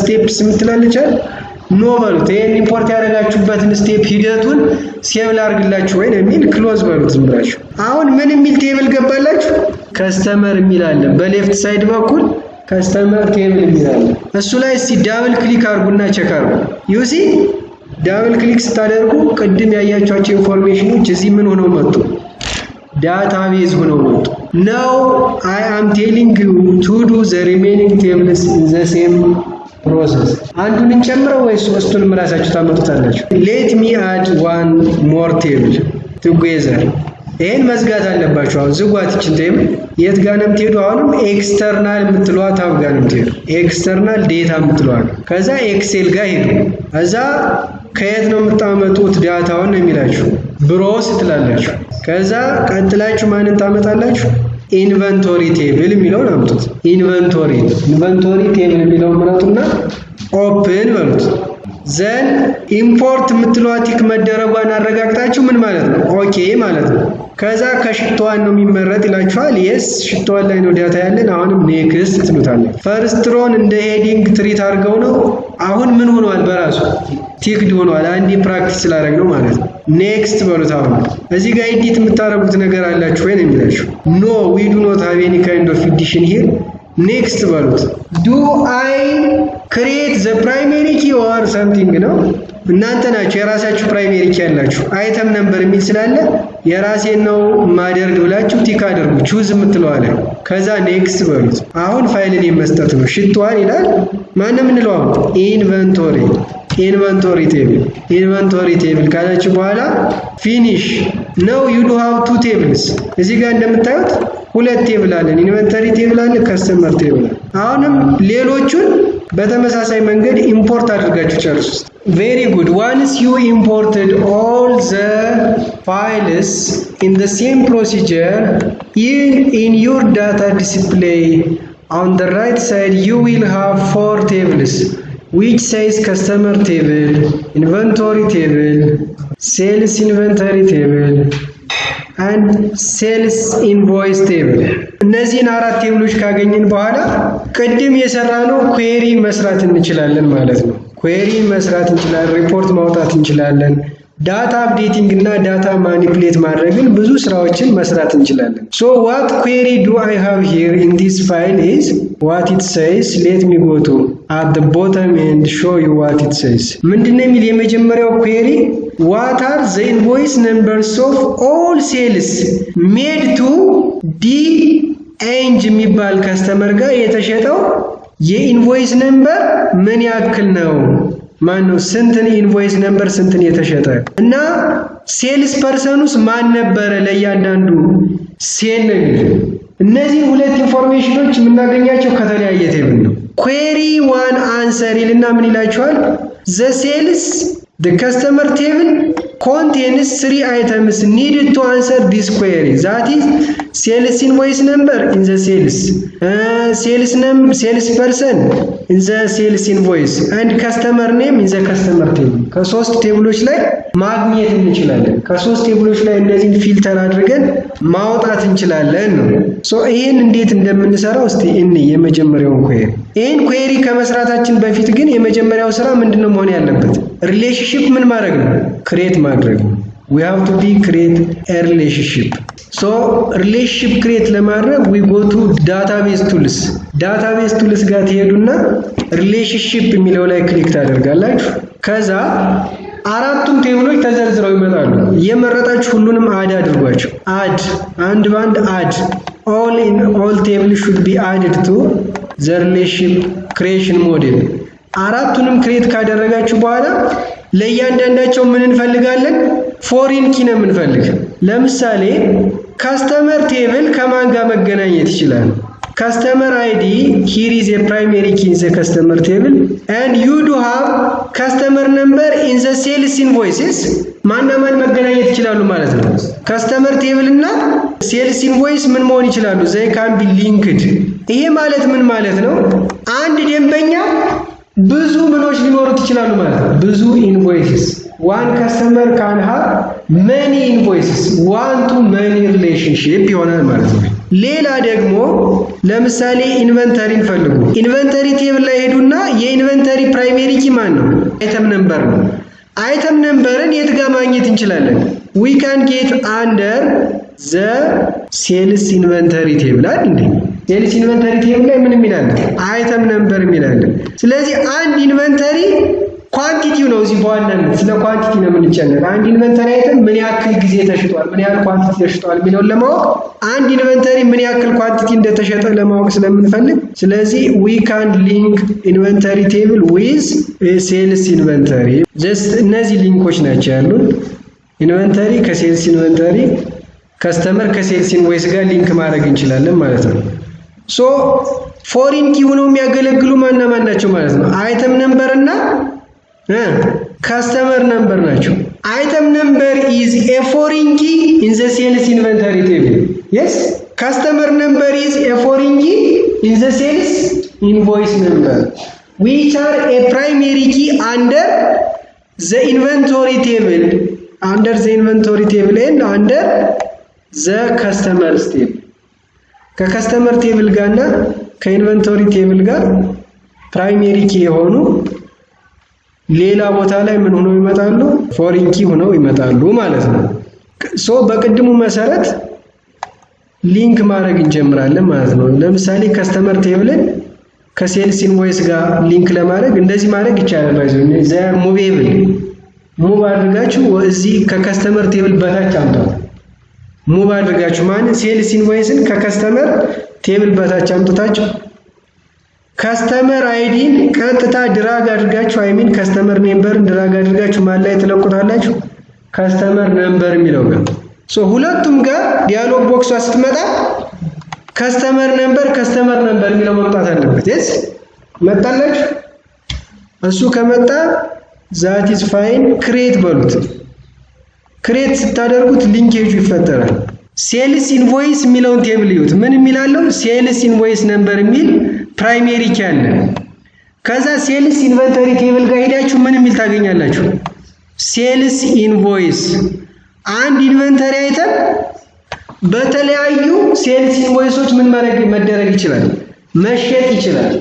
Speaker 3: steps የምትላለች፣ no በሉት። ይሄን import ያደረጋችሁበትን step ሂደቱን save ላድርግላችሁ ወይ የሚል close በሉት ዝም ብላችሁ። አሁን ምን የሚል table ገባላችሁ? Customer የሚል አለ። በ left side በኩል customer table የሚል አለ። እሱ ላይ እስቲ double click አድርጉና check አድርጉ። You see, double click ስታደርጉ ቅድም ያያችኋቸው information ኖች እዚህ ምን ሆነው መጡ? Database ሆነው መጡ። Now I am telling you to do the remaining tables in the same process። አንዱን እንጨምረው ወይስ ሶስቱንም ራሳችሁ ታመጡታላችሁ? Let me add one more table together። ይሄን መዝጋት አለባችሁ። አሁን ዝጓት ይችን table። የት ጋር ነው የምትሄዱ? አሁንም external የምትለዋ tab ጋር ነው የምትሄዱ። External data የምትለዋ፣ ከዛ Excel ጋር ሄዱ። እዛ ከየት ነው የምታመጡት data ውን ነው የሚላችሁ። Browse ትላላችሁ። ከዛ ቀጥላችሁ ማንን ታመጣላችሁ? Inventory table የሚለውን አምጡት። Inventory table የሚለውን ምረጡና open በሉት። Then import የምትለዋ tick መደረጓን አረጋግጣችሁ ምን ማለት ነው? Okay ማለት ነው። ከዛ ከ sheet one ነው የሚመረጥ ይላችኋል። Yes, sheet one ላይ ነው data ያለን። አሁንም next ትሉታላችሁ። First row ን እንደ heading treat አድርገው ነው። አሁን ምን ሆኗል? በራሱ ticked ሆኗል። አንዴ practice ስላደረግ ነው ማለት ነው። Next በሉት። አሁን እዚህ ጋር edit የምታደርጉት ነገር አላችሁ ወይ ነው የሚላችሁ። No, we do not have any kind of edition here. Next በሉት። Do I create the primary key or something ነው። እናንተ ናችሁ የራሳችሁ primary key ያላችሁ። Item number የሚል ስላለ የራሴን ነው ማደርግ ብላችሁ tick አድርጉ። Choose የምትለዋ ላይ ከዛ next በሉት። አሁን file name መስጠት ነው። Sheet one ይላል። ማነው የምንለው አሁን? Inventory table. Inventory table ካላችሁ በኋላ finish ነው። You do have two tables። እዚህ ጋር እንደምታዩት ሁለት table አለን። Inventory table አለ፣ customer table አለ። አሁንም ሌሎቹን በተመሳሳይ መንገድ import አድርጋችሁ ጨርሱ። Very good. Once you imported all the files in the same procedure, in your data display on the right side you will have four tables which says customer table, inventory table, sales inventory table and sales invoice table። እነዚህን አራት table ኦች ካገኘን በኋላ ቅድም የሰራነው query መስራት እንችላለን ማለት ነው። Query መስራት እንችላለን፣ ሪፖርት ማውጣት እንችላለን። Data updating እና data manipulate ማድረግን ብዙ ስራዎችን መስራት እንችላለን። So what query do I have here in this file is what it says. Let me go to at the bottom and show you what it says። ምንድነው የሚል የመጀመሪያው query? What are the invoice numbers of all sales made to D ኤንጅ የሚባል customer ጋር የተሸጠው የ invoice number ምን ያክል ነው? ማን ነው? ስንትን invoice number ስንትን የተሸጠ እና sales person ኡስ ማን ነበረ ለእያንዳንዱ sale ነው የሚል። እነዚህ ሁለት information ኖች የምናገኛቸው ከተለያየ table ነው። Query one answer ይልና ምን ይላችኋል? The sales, the customer table contains three items needed to answer this query, that is, sales invoice number in the sales person in the sales invoice and customer name in the customer table። ከሶስት table ኦች ላይ ማግኘት እንችላለን። ከሶስት table ኦች ላይ እነዚህን filter አድርገን ማውጣት እንችላለን ነው። So ይሄን እንዴት እንደምንሰራው እስቲ እንይ የመጀመሪያውን query። ይሄን query ከመስራታችን በፊት ግን የመጀመሪያው ስራ ምንድነው መሆን ያለበት? Relationship ምን ማድረግ ነው? Create ማድረግ ነው። We have to be create a relationship. So relationship create ለማድረግ we go to database tools። Database tools ጋር ትሄዱና relationship የሚለው ላይ click ታደርጋላችሁ። ከዛ አራቱም table ኦች ተዘርዝረው ይመጣሉ። እየመረጣችሁ ሁሉንም add አድርጓቸው። Add አንድ ባንድ add all in all table should be added to the relationship creation model። አራቱንም create ካደረጋችሁ በኋላ ለእያንዳንዳቸው ምን እንፈልጋለን? Foreign key ነው የምንፈልግ። ለምሳሌ customer table ከማን ጋር መገናኘት ይችላል? Customer ID here is a primary key in the customer table, and you do have customer number in the sales invoices። ማንና ማን መገናኘት ይችላሉ ማለት ነው? Customer table እና sales invoice ምን መሆን ይችላሉ? They can be linked። ይሄ ማለት ምን ማለት ነው? አንድ ደንበኛ ብዙ ምኖች ሊኖሩት ይችላሉ ማለት ነው። ብዙ invoices። One customer can have many invoices, one to many relationship ይሆናል ማለት ነው። ሌላ ደግሞ ለምሳሌ inventory ን ፈልጉ። Inventory table ላይ ሄዱና የ inventory primary key ማን ነው? Item number ነው። Item number ን የት ጋር ማግኘት እንችላለን? We can get under the sales inventory table አይደል እንዴ? Sales inventory table ላይ ምን የሚላለ? Item number የሚላለ። ስለዚህ አንድ inventory quantity ው ነው። እዚህ በዋናነት ስለ quantity ነው የምንጨነቅ። አንድ inventory item ምን ያክል ጊዜ ተሽጧል፣ ምን ያህል quantity ተሽጧል የሚለውን ለማወቅ፣ አንድ inventory ምን ያክል quantity እንደተሸጠ ለማወቅ ስለምንፈልግ፣ ስለዚህ we can link inventory table with sales inventory። Just እነዚህ link ኦች ናቸው ያሉን። Inventory ከ sales inventory፣ customer ከ sales invoice ጋር link ማድረግ እንችላለን ማለት ነው። So foreign key ሆነው የሚያገለግሉ ማና ማን ናቸው ማለት ነው? Item number እና Customer number ናቸው። Item number is a foreign key in the sales inventory table. Yes, customer number is a foreign key in the sales invoice number, which are a primary key under the inventory table, under the inventory table and under the customers table. ከ customer table ጋር እና ከ inventory table ጋር primary key የሆኑ ሌላ ቦታ ላይ ምን ሆነው ይመጣሉ? Foreign key ሆነው ይመጣሉ ማለት ነው። So በቅድሙ መሰረት link ማድረግ እንጀምራለን ማለት ነው። ለምሳሌ customer table ን ከ sales invoice ጋር link ለማድረግ እንደዚህ ማድረግ ይቻላል። By the way, they are movable. Move አድርጋችሁ እዚህ ከ customer table በታች አምጧት። Move አድርጋችሁ ማንን? Sales invoice ን ከ customer table በታች አምጥታችሁ customer ID ን ቀጥታ drag አድርጋችሁ፣ I mean, customer number ን drag አድርጋችሁ ማን ላይ ትለቁታላችሁ? Customer number የሚለው ጋር። So ሁለቱም ጋር dialog box ኧ ስትመጣ customer number, customer number የሚለው መምጣት አለበት። Yes, መጣላችሁ? እሱ ከመጣ that is fine. Create በሉት። Create ስታደርጉት linkage ኡ ይፈጠራል። Sales invoice የሚለውን table ይዩት። ምን የሚላለው? Sales invoice number የሚል primary key አለ። ከዛ sales inventory table ጋር ሄዳችሁ ምን የሚል ታገኛላችሁ? Sales invoice። አንድ inventory item በተለያዩ sales invoice ኦች ምን መደረግ ይችላል? መሸጥ ይችላል።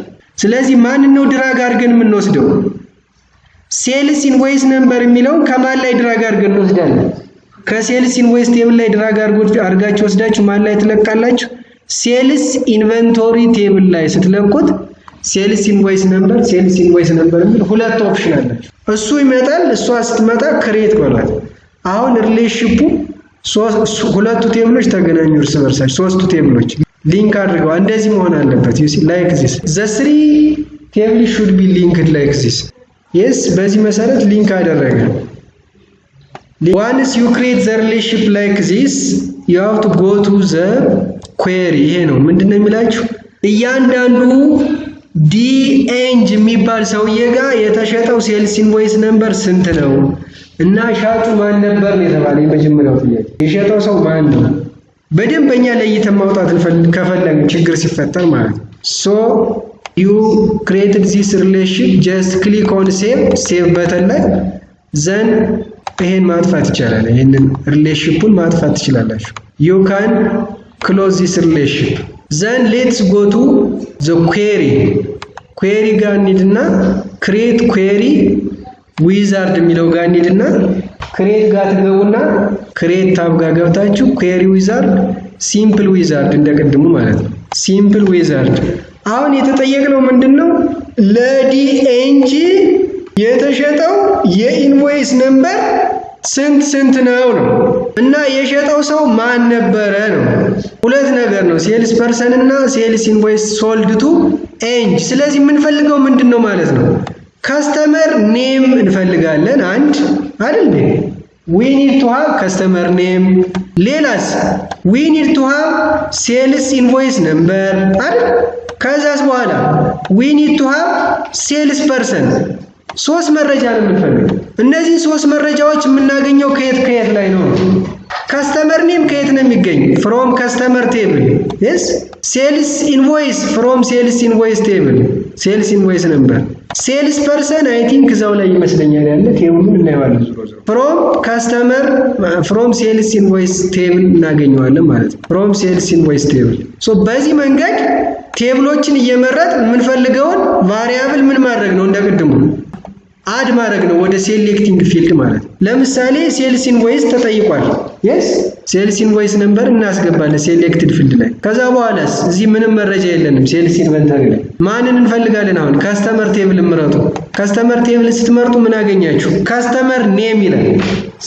Speaker 3: ስለዚህ ማንን ነው drag አድርገን የምንወስደው? Sales invoice number የሚለውን ከማን ላይ drag አድርገን እንወስዳለን? ከ sales invoice table ላይ drag አድርጋችሁ ወስዳችሁ ማን ላይ ትለቃላችሁ? Sales inventory table ላይ ስትለቁት sales invoice number, sales invoice number የሚል ሁለት option አላችሁ። እሱ ይመጣል። እሷ ስትመጣ create በሏት። አሁን relationship ኡ ሁለቱ table ኦች ተገናኙ እርስ በርሳቸው። ሶስቱ table ኦች link አድርገው እንደዚህ መሆን አለበት። You see, like this, the three table should be linked like this. Yes, በዚህ መሰረት link አደረገ። Once you create the relationship like this, you have to go to the query። ይሄ ነው። ምንድነው የሚላችሁ? እያንዳንዱ ዲኤንጅ የሚባል ሰውዬ ጋር የተሸጠው sales invoice number ስንት ነው እና ሻጩ ማን ነበር ነው የተባለ። የመጀመሪያው ጥያቄ የሸጠው ሰው ማን ነው? በደንበኛ ለይተን ማውጣት ከፈለግን ችግር ሲፈጠር ማለት ነው። So you created this relation, just click on save, save button ላይ። Then ይሄን ማጥፋት ይቻላል። ይሄንን relationship ኡን ማጥፋት ትችላላችሁ። You can close this relationship. Then let's go to the query. Query ጋር እንሂድና create query wizard የሚለው ጋር እንሂድና create ጋር ትገቡና create tab ጋር ገብታችሁ query wizard, simple wizard እንደቅድሙ ማለት ነው። Simple wizard። አሁን የተጠየቅነው ምንድን ነው? ለዲኤንጂ የተሸጠው የ invoice number ስንት ስንት ነው ነው እና የሸጠው ሰው ማን ነበረ ነው። ሁለት ነገር ነው፣ sales person እና sales invoice sold to ኤንጅ። ስለዚህ የምንፈልገው ምንድን ነው ማለት ነው? Customer name እንፈልጋለን። አንድ አይደል እንዴ? We need to have customer name። ሌላስ? We need to have sales invoice number አይደል? ከዛስ በኋላ we need to have sales person። ሶስት መረጃ ነው የምንፈልግ። እነዚህ ሶስት መረጃዎች የምናገኘው ከየት ከየት ላይ ነው? Customer name ከየት ነው የሚገኝ? From customer table. Yes, sales invoice from sales invoice table, sales invoice number። Sales person, I think እዛው ላይ ይመስለኛል ያለ table ኡን እናየዋለን። ዞሮ ዞሮ from customer, from sales invoice table እናገኘዋለን ማለት ነው። From sales invoice table። So በዚህ መንገድ table ኦችን እየመረጥ የምንፈልገውን variable ምን ማድረግ ነው? እንደ ቅድሙ add ማድረግ ነው ወደ selecting field ማለት ነው። ለምሳሌ sales invoice ተጠይቋል። Yes, sales invoice number እናስገባለን selected field ላይ። ከዛ በኋላስ እዚህ ምንም መረጃ የለንም። Sales inventory ላይ ማንን እንፈልጋለን? አሁን customer table ምረጡ። Customer table ስትመርጡ ምን አገኛችሁ? Customer name ይላል።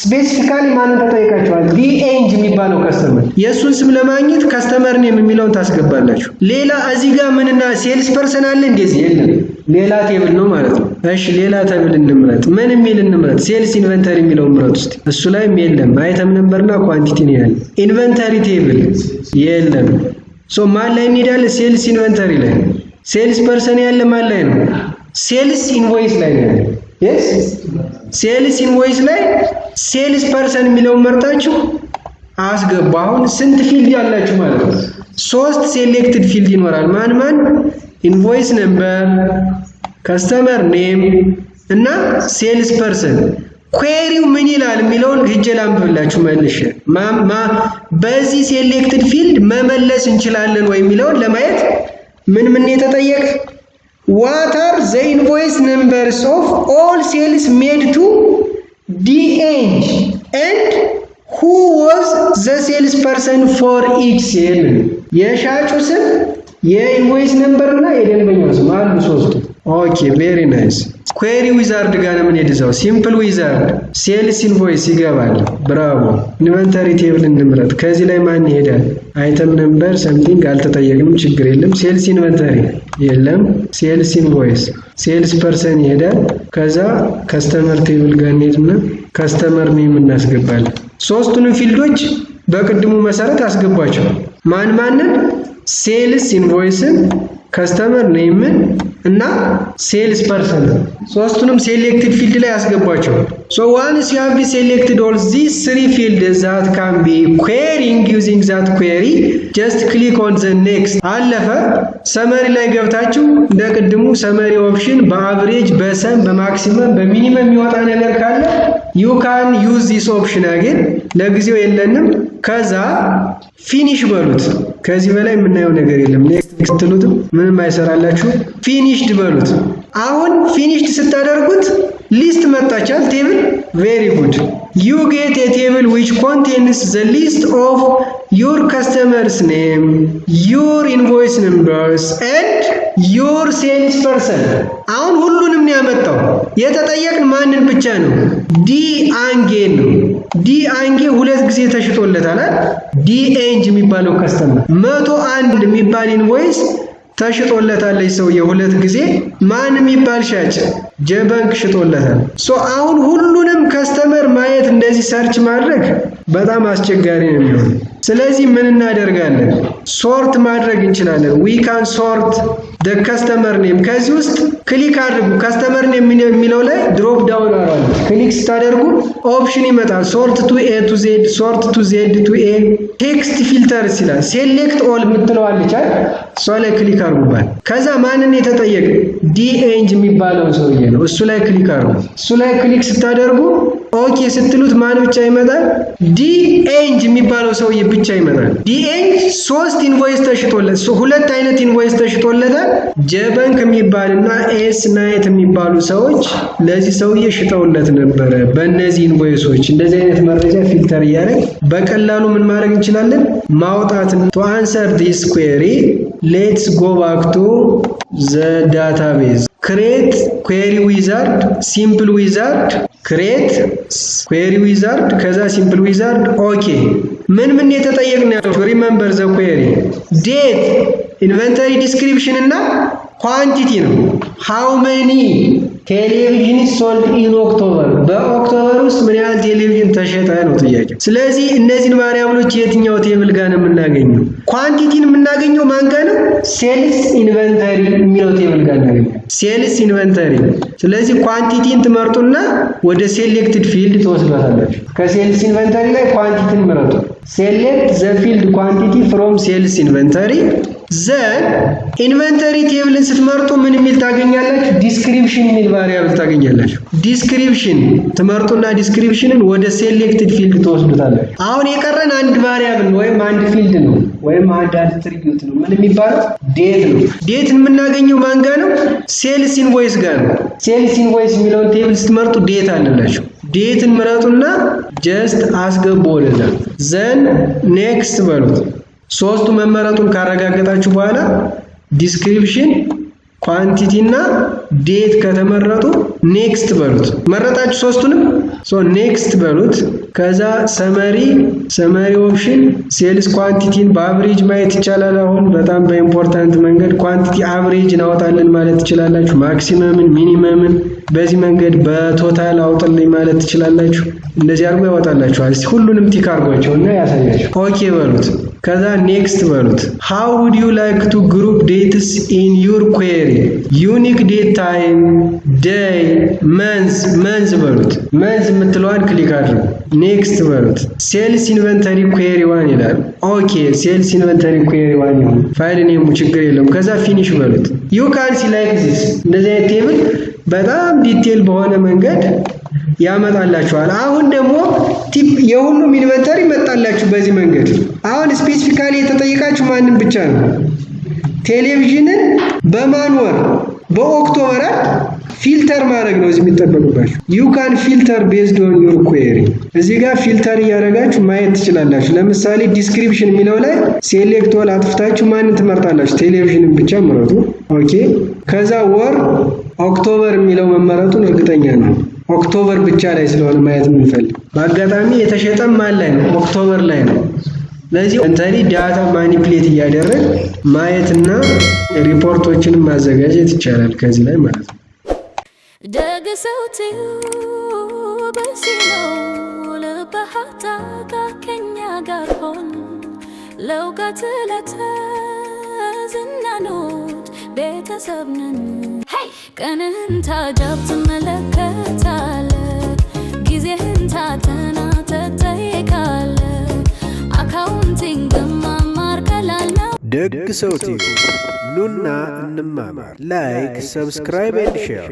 Speaker 3: Specifically ማንን ተጠይቃችኋል? ዲኤንጅ የሚባለው customer። የእሱን ስም ለማግኘት customer name የሚለውን ታስገባላችሁ። ሌላ እዚህ ጋር ምንና sales person አለ? እንደዚህ የለም። ሌላ table ነው ማለት ነው። እሺ፣ ሌላ table እንምረጥ። ምን የሚል እንምረጥ? Sales inventory የሚለውን ምረጥ ውስጥ እሱ ላይም የለም። Item number ና quantity ነው ያለ። Inventory table የለም። So ማን ላይ እንሄዳለን? Sales inventory ላይ sales person ያለ ማን ላይ ነው? Sales invoice ላይ ነው ያለ። Yes, sales invoice ላይ sales person የሚለውን መርጣችሁ አስገቡ። አሁን ስንት field ያላችሁ ማለት ነው? ሶስት selected field ይኖራል። ማን ማን? Invoice number፣ customer name እና sales person። Query ው ምን ይላል የሚለውን ሂጄ ላንብብላችሁ መልሼ። በዚህ selected field መመለስ እንችላለን ወይ የሚለውን ለማየት ምን ምን የተጠየቀ? What are the invoice numbers of all sales made to ዲኤንጅ and who was the sales person for each sale? የሻጩ ስም፣ የ invoice number እና የደንበኛው ስም አሉ ሶስቱ። Okay, very nice። Query wizard ጋር ነው የምንሄድ። እዛው simple wizard sales invoice ይገባል። Bravo። Inventory table እንምረጥ። ከዚህ ላይ ማን ይሄዳል? Item number something አልተጠየቅንም፣ ችግር የለም። Sales inventory የለም። Sales invoice፣ sales person ይሄዳል። ከዛ customer table ጋር እንሄድና customer name እናስገባለን። ሶስቱንም field ኦች በቅድሙ መሰረት አስገቧቸው። ማን ማንን? Sales invoice ን፣ customer name ን እና sales person፣ ሶስቱንም selected field ላይ አስገቧቸው። So once you have selected all these three fields that can be querying using that query, just click on the next። አለፈ። Summary ላይ ገብታችሁ እንደ ቅድሙ summary option በ average፣ በ sum፣ በ maximum፣ በ minimum የሚወጣ ነገር ካለ you can use this option again። ለጊዜው የለንም። ከዛ finish በሉት። ከዚህ በላይ የምናየው ነገር የለም። Next ስትሉትም ምንም አይሰራላችሁ። Finished በሉት። አሁን finished ስታደርጉት list መጣቻል table። Very good, you get a table which contains the list of your customers' name, your invoice numbers and your sales person። አሁን ሁሉንም ነው ያመጣው። የተጠየቅን ማንን ብቻ ነው? ዲ አንጌን ነው። ዲ አንጌ ሁለት ጊዜ ተሽጦለታል። ዲ ኤንጅ የሚባለው customer 101 የሚባል invoice ተሽጦለታል። ሰውዬ ሁለት ጊዜ ማን የሚባል ሻጭ ጀበንክ ሽጦለታል። So አሁን ሁሉንም customer ማየት፣ እንደዚህ search ማድረግ በጣም አስቸጋሪ ነው የሚሆነው። ስለዚህ ምን እናደርጋለን? Sort ማድረግ እንችላለን። We can sort the customer name። ከዚህ ውስጥ click አድርጉ። Customer name የሚለው ላይ drop down arrow አለ። Click ስታደርጉ option ይመጣል። Sort to A to Z፣ sort to Z to A፣ text filters ይላል። Select all የምትለዋለች አይደል? እሷ ላይ click አድርጉባት። ከዛ ማንን የተጠየቀ? ዲ ኤንጅ የሚባለውን ሰውዬ ነው። እሱ ላይ click አድርጉ። እሱ ላይ click ስታደርጉ okay ስትሉት ማን ብቻ ይመጣል? ዲ ኤንጅ የሚባለው ሰውዬ ብቻ ይመጣል። ዲ ኤንጅ ሶስት invoice ተሽጦለት፣ ሁለት አይነት invoice ተሽጦለታል። ጀበንክ የሚባልና ኤስ ናይት የሚባሉ ሰዎች ለዚህ ሰውዬ ሽጠውለት ነበረ። በእነዚህ invoice ኦች እንደዚህ አይነት መረጃ filter እያደረግ በቀላሉ ምን ማድረግ እንችላለን? ማውጣት። To answer this query, let's go back to the database, create query wizard, simple wizard, create query wizard፣ ከዛ simple wizard። Okay, ምን ምን የተጠየቅን ያለው? Remember the query: date፣ inventory description እና quantity ነው። How many television sold in October? በ October ውስጥ ምን ያህል ቴሌቪዥን ተሸጠ ነው ጥያቄው። ስለዚህ እነዚህን variable ኦች የትኛው table ጋር ነው የምናገኘው? Quantity ን የምናገኘው ማን ጋር ነው? Sales inventory የሚለው table ጋር እናገኘው። Sales inventory። ስለዚህ quantity ን ትመርጡና ወደ selected field ትወስዷታላችሁ። ከ sales inventory ላይ quantity ን ምረጡ። Select the field quantity from sales inventory, then inventory table ን ስትመርጡ ምን የሚል ታገኛላችሁ? Description የሚል variable ታገኛላችሁ። Description ትመርጡና description ን ወደ selected field ትወስዱታላችሁ። አሁን የቀረን አንድ variable ወይም አንድ field ነው ወይም አንድ attribute ነው። ምን የሚባለው? Date ነው። Date ን የምናገኘው ማን ጋር ነው? Sales invoice ጋር ነው። Sales invoice የሚለውን table ስትመርጡ date አለላችሁ። Date ን ምረጡና just አስገቡ ወደዛ። Then next በሉት። ሶስቱ መመረጡን ካረጋገጣችሁ በኋላ description፣ quantity እና date ከተመረጡ next በሉት። መረጣችሁ ሶስቱንም፣ so next በሉት። ከዛ summary option sales quantity ን በ average ማየት ይቻላል። አሁን በጣም በ important መንገድ quantity average እናወጣለን ማለት ትችላላችሁ። Maximum ን፣ minimum ን በዚህ መንገድ በ total አውጥልኝ ማለት ትችላላችሁ። እንደዚህ አድርጎ ያወጣላችኋል። እስቲ ሁሉንም tick አድርጓቸው እና ያሳያችሁ። Okay በሉት። ከዛ next በሉት። How would you like to group dates in your query? Unique date time፣ day፣ month። Month በሉት። Month የምትለዋን click አድርጉ። Next በሉት። Sales inventory query one ይላል። Okay, sales inventory query one ይሁን። File name ኡ ችግር የለውም። ከዛ finish በሉት። You can see like this፣ እንደዚህ አይነት table በጣም detail በሆነ መንገድ ያመጣላችኋል። አሁን ደግሞ የሁሉም inventory መጣላችሁ በዚህ መንገድ። አሁን specifically የተጠየቃችሁ ማንም ብቻ ነው። ቴሌቪዥንን በማን ወር? በ October filter ማድረግ ነው እዚህ የሚጠበቅባችሁ። You can filter based on your query። እዚህ ጋር filter እያደረጋችሁ ማየት ትችላላችሁ። ለምሳሌ description የሚለው ላይ select all አጥፍታችሁ ማንን ትመርጣላችሁ? ቴሌቪዥንን ብቻ ምረጡ። Okay፣ ከዛ ወር October የሚለው መመረጡን እርግጠኛ ነው። October ብቻ ላይ ስለሆነ ማየት የምንፈልግ፣ በአጋጣሚ የተሸጠም ማን ላይ ነው? October ላይ ነው። ስለዚህ inventory data manipulate እያደረግ ማየትና ሪፖርቶችንም ማዘጋጀት ይቻላል ከዚህ ላይ ማለት ነው።
Speaker 1: ደግ ሰው በዚህ ነው ልብህ ከኛ ጋር ሆን፣ ለእውቀት ለተዝናኖት ቤተሰብ ነን። ቀንህን ታጀብ ትመለከታለህ፣ ጊዜህን ታጠና ትጠይቃለህ። Accounting መማር ቀላል ነው።
Speaker 2: ደግ ሰው ቲዩብ፣ ኑና እንማማር። Like፣ subscribe and share።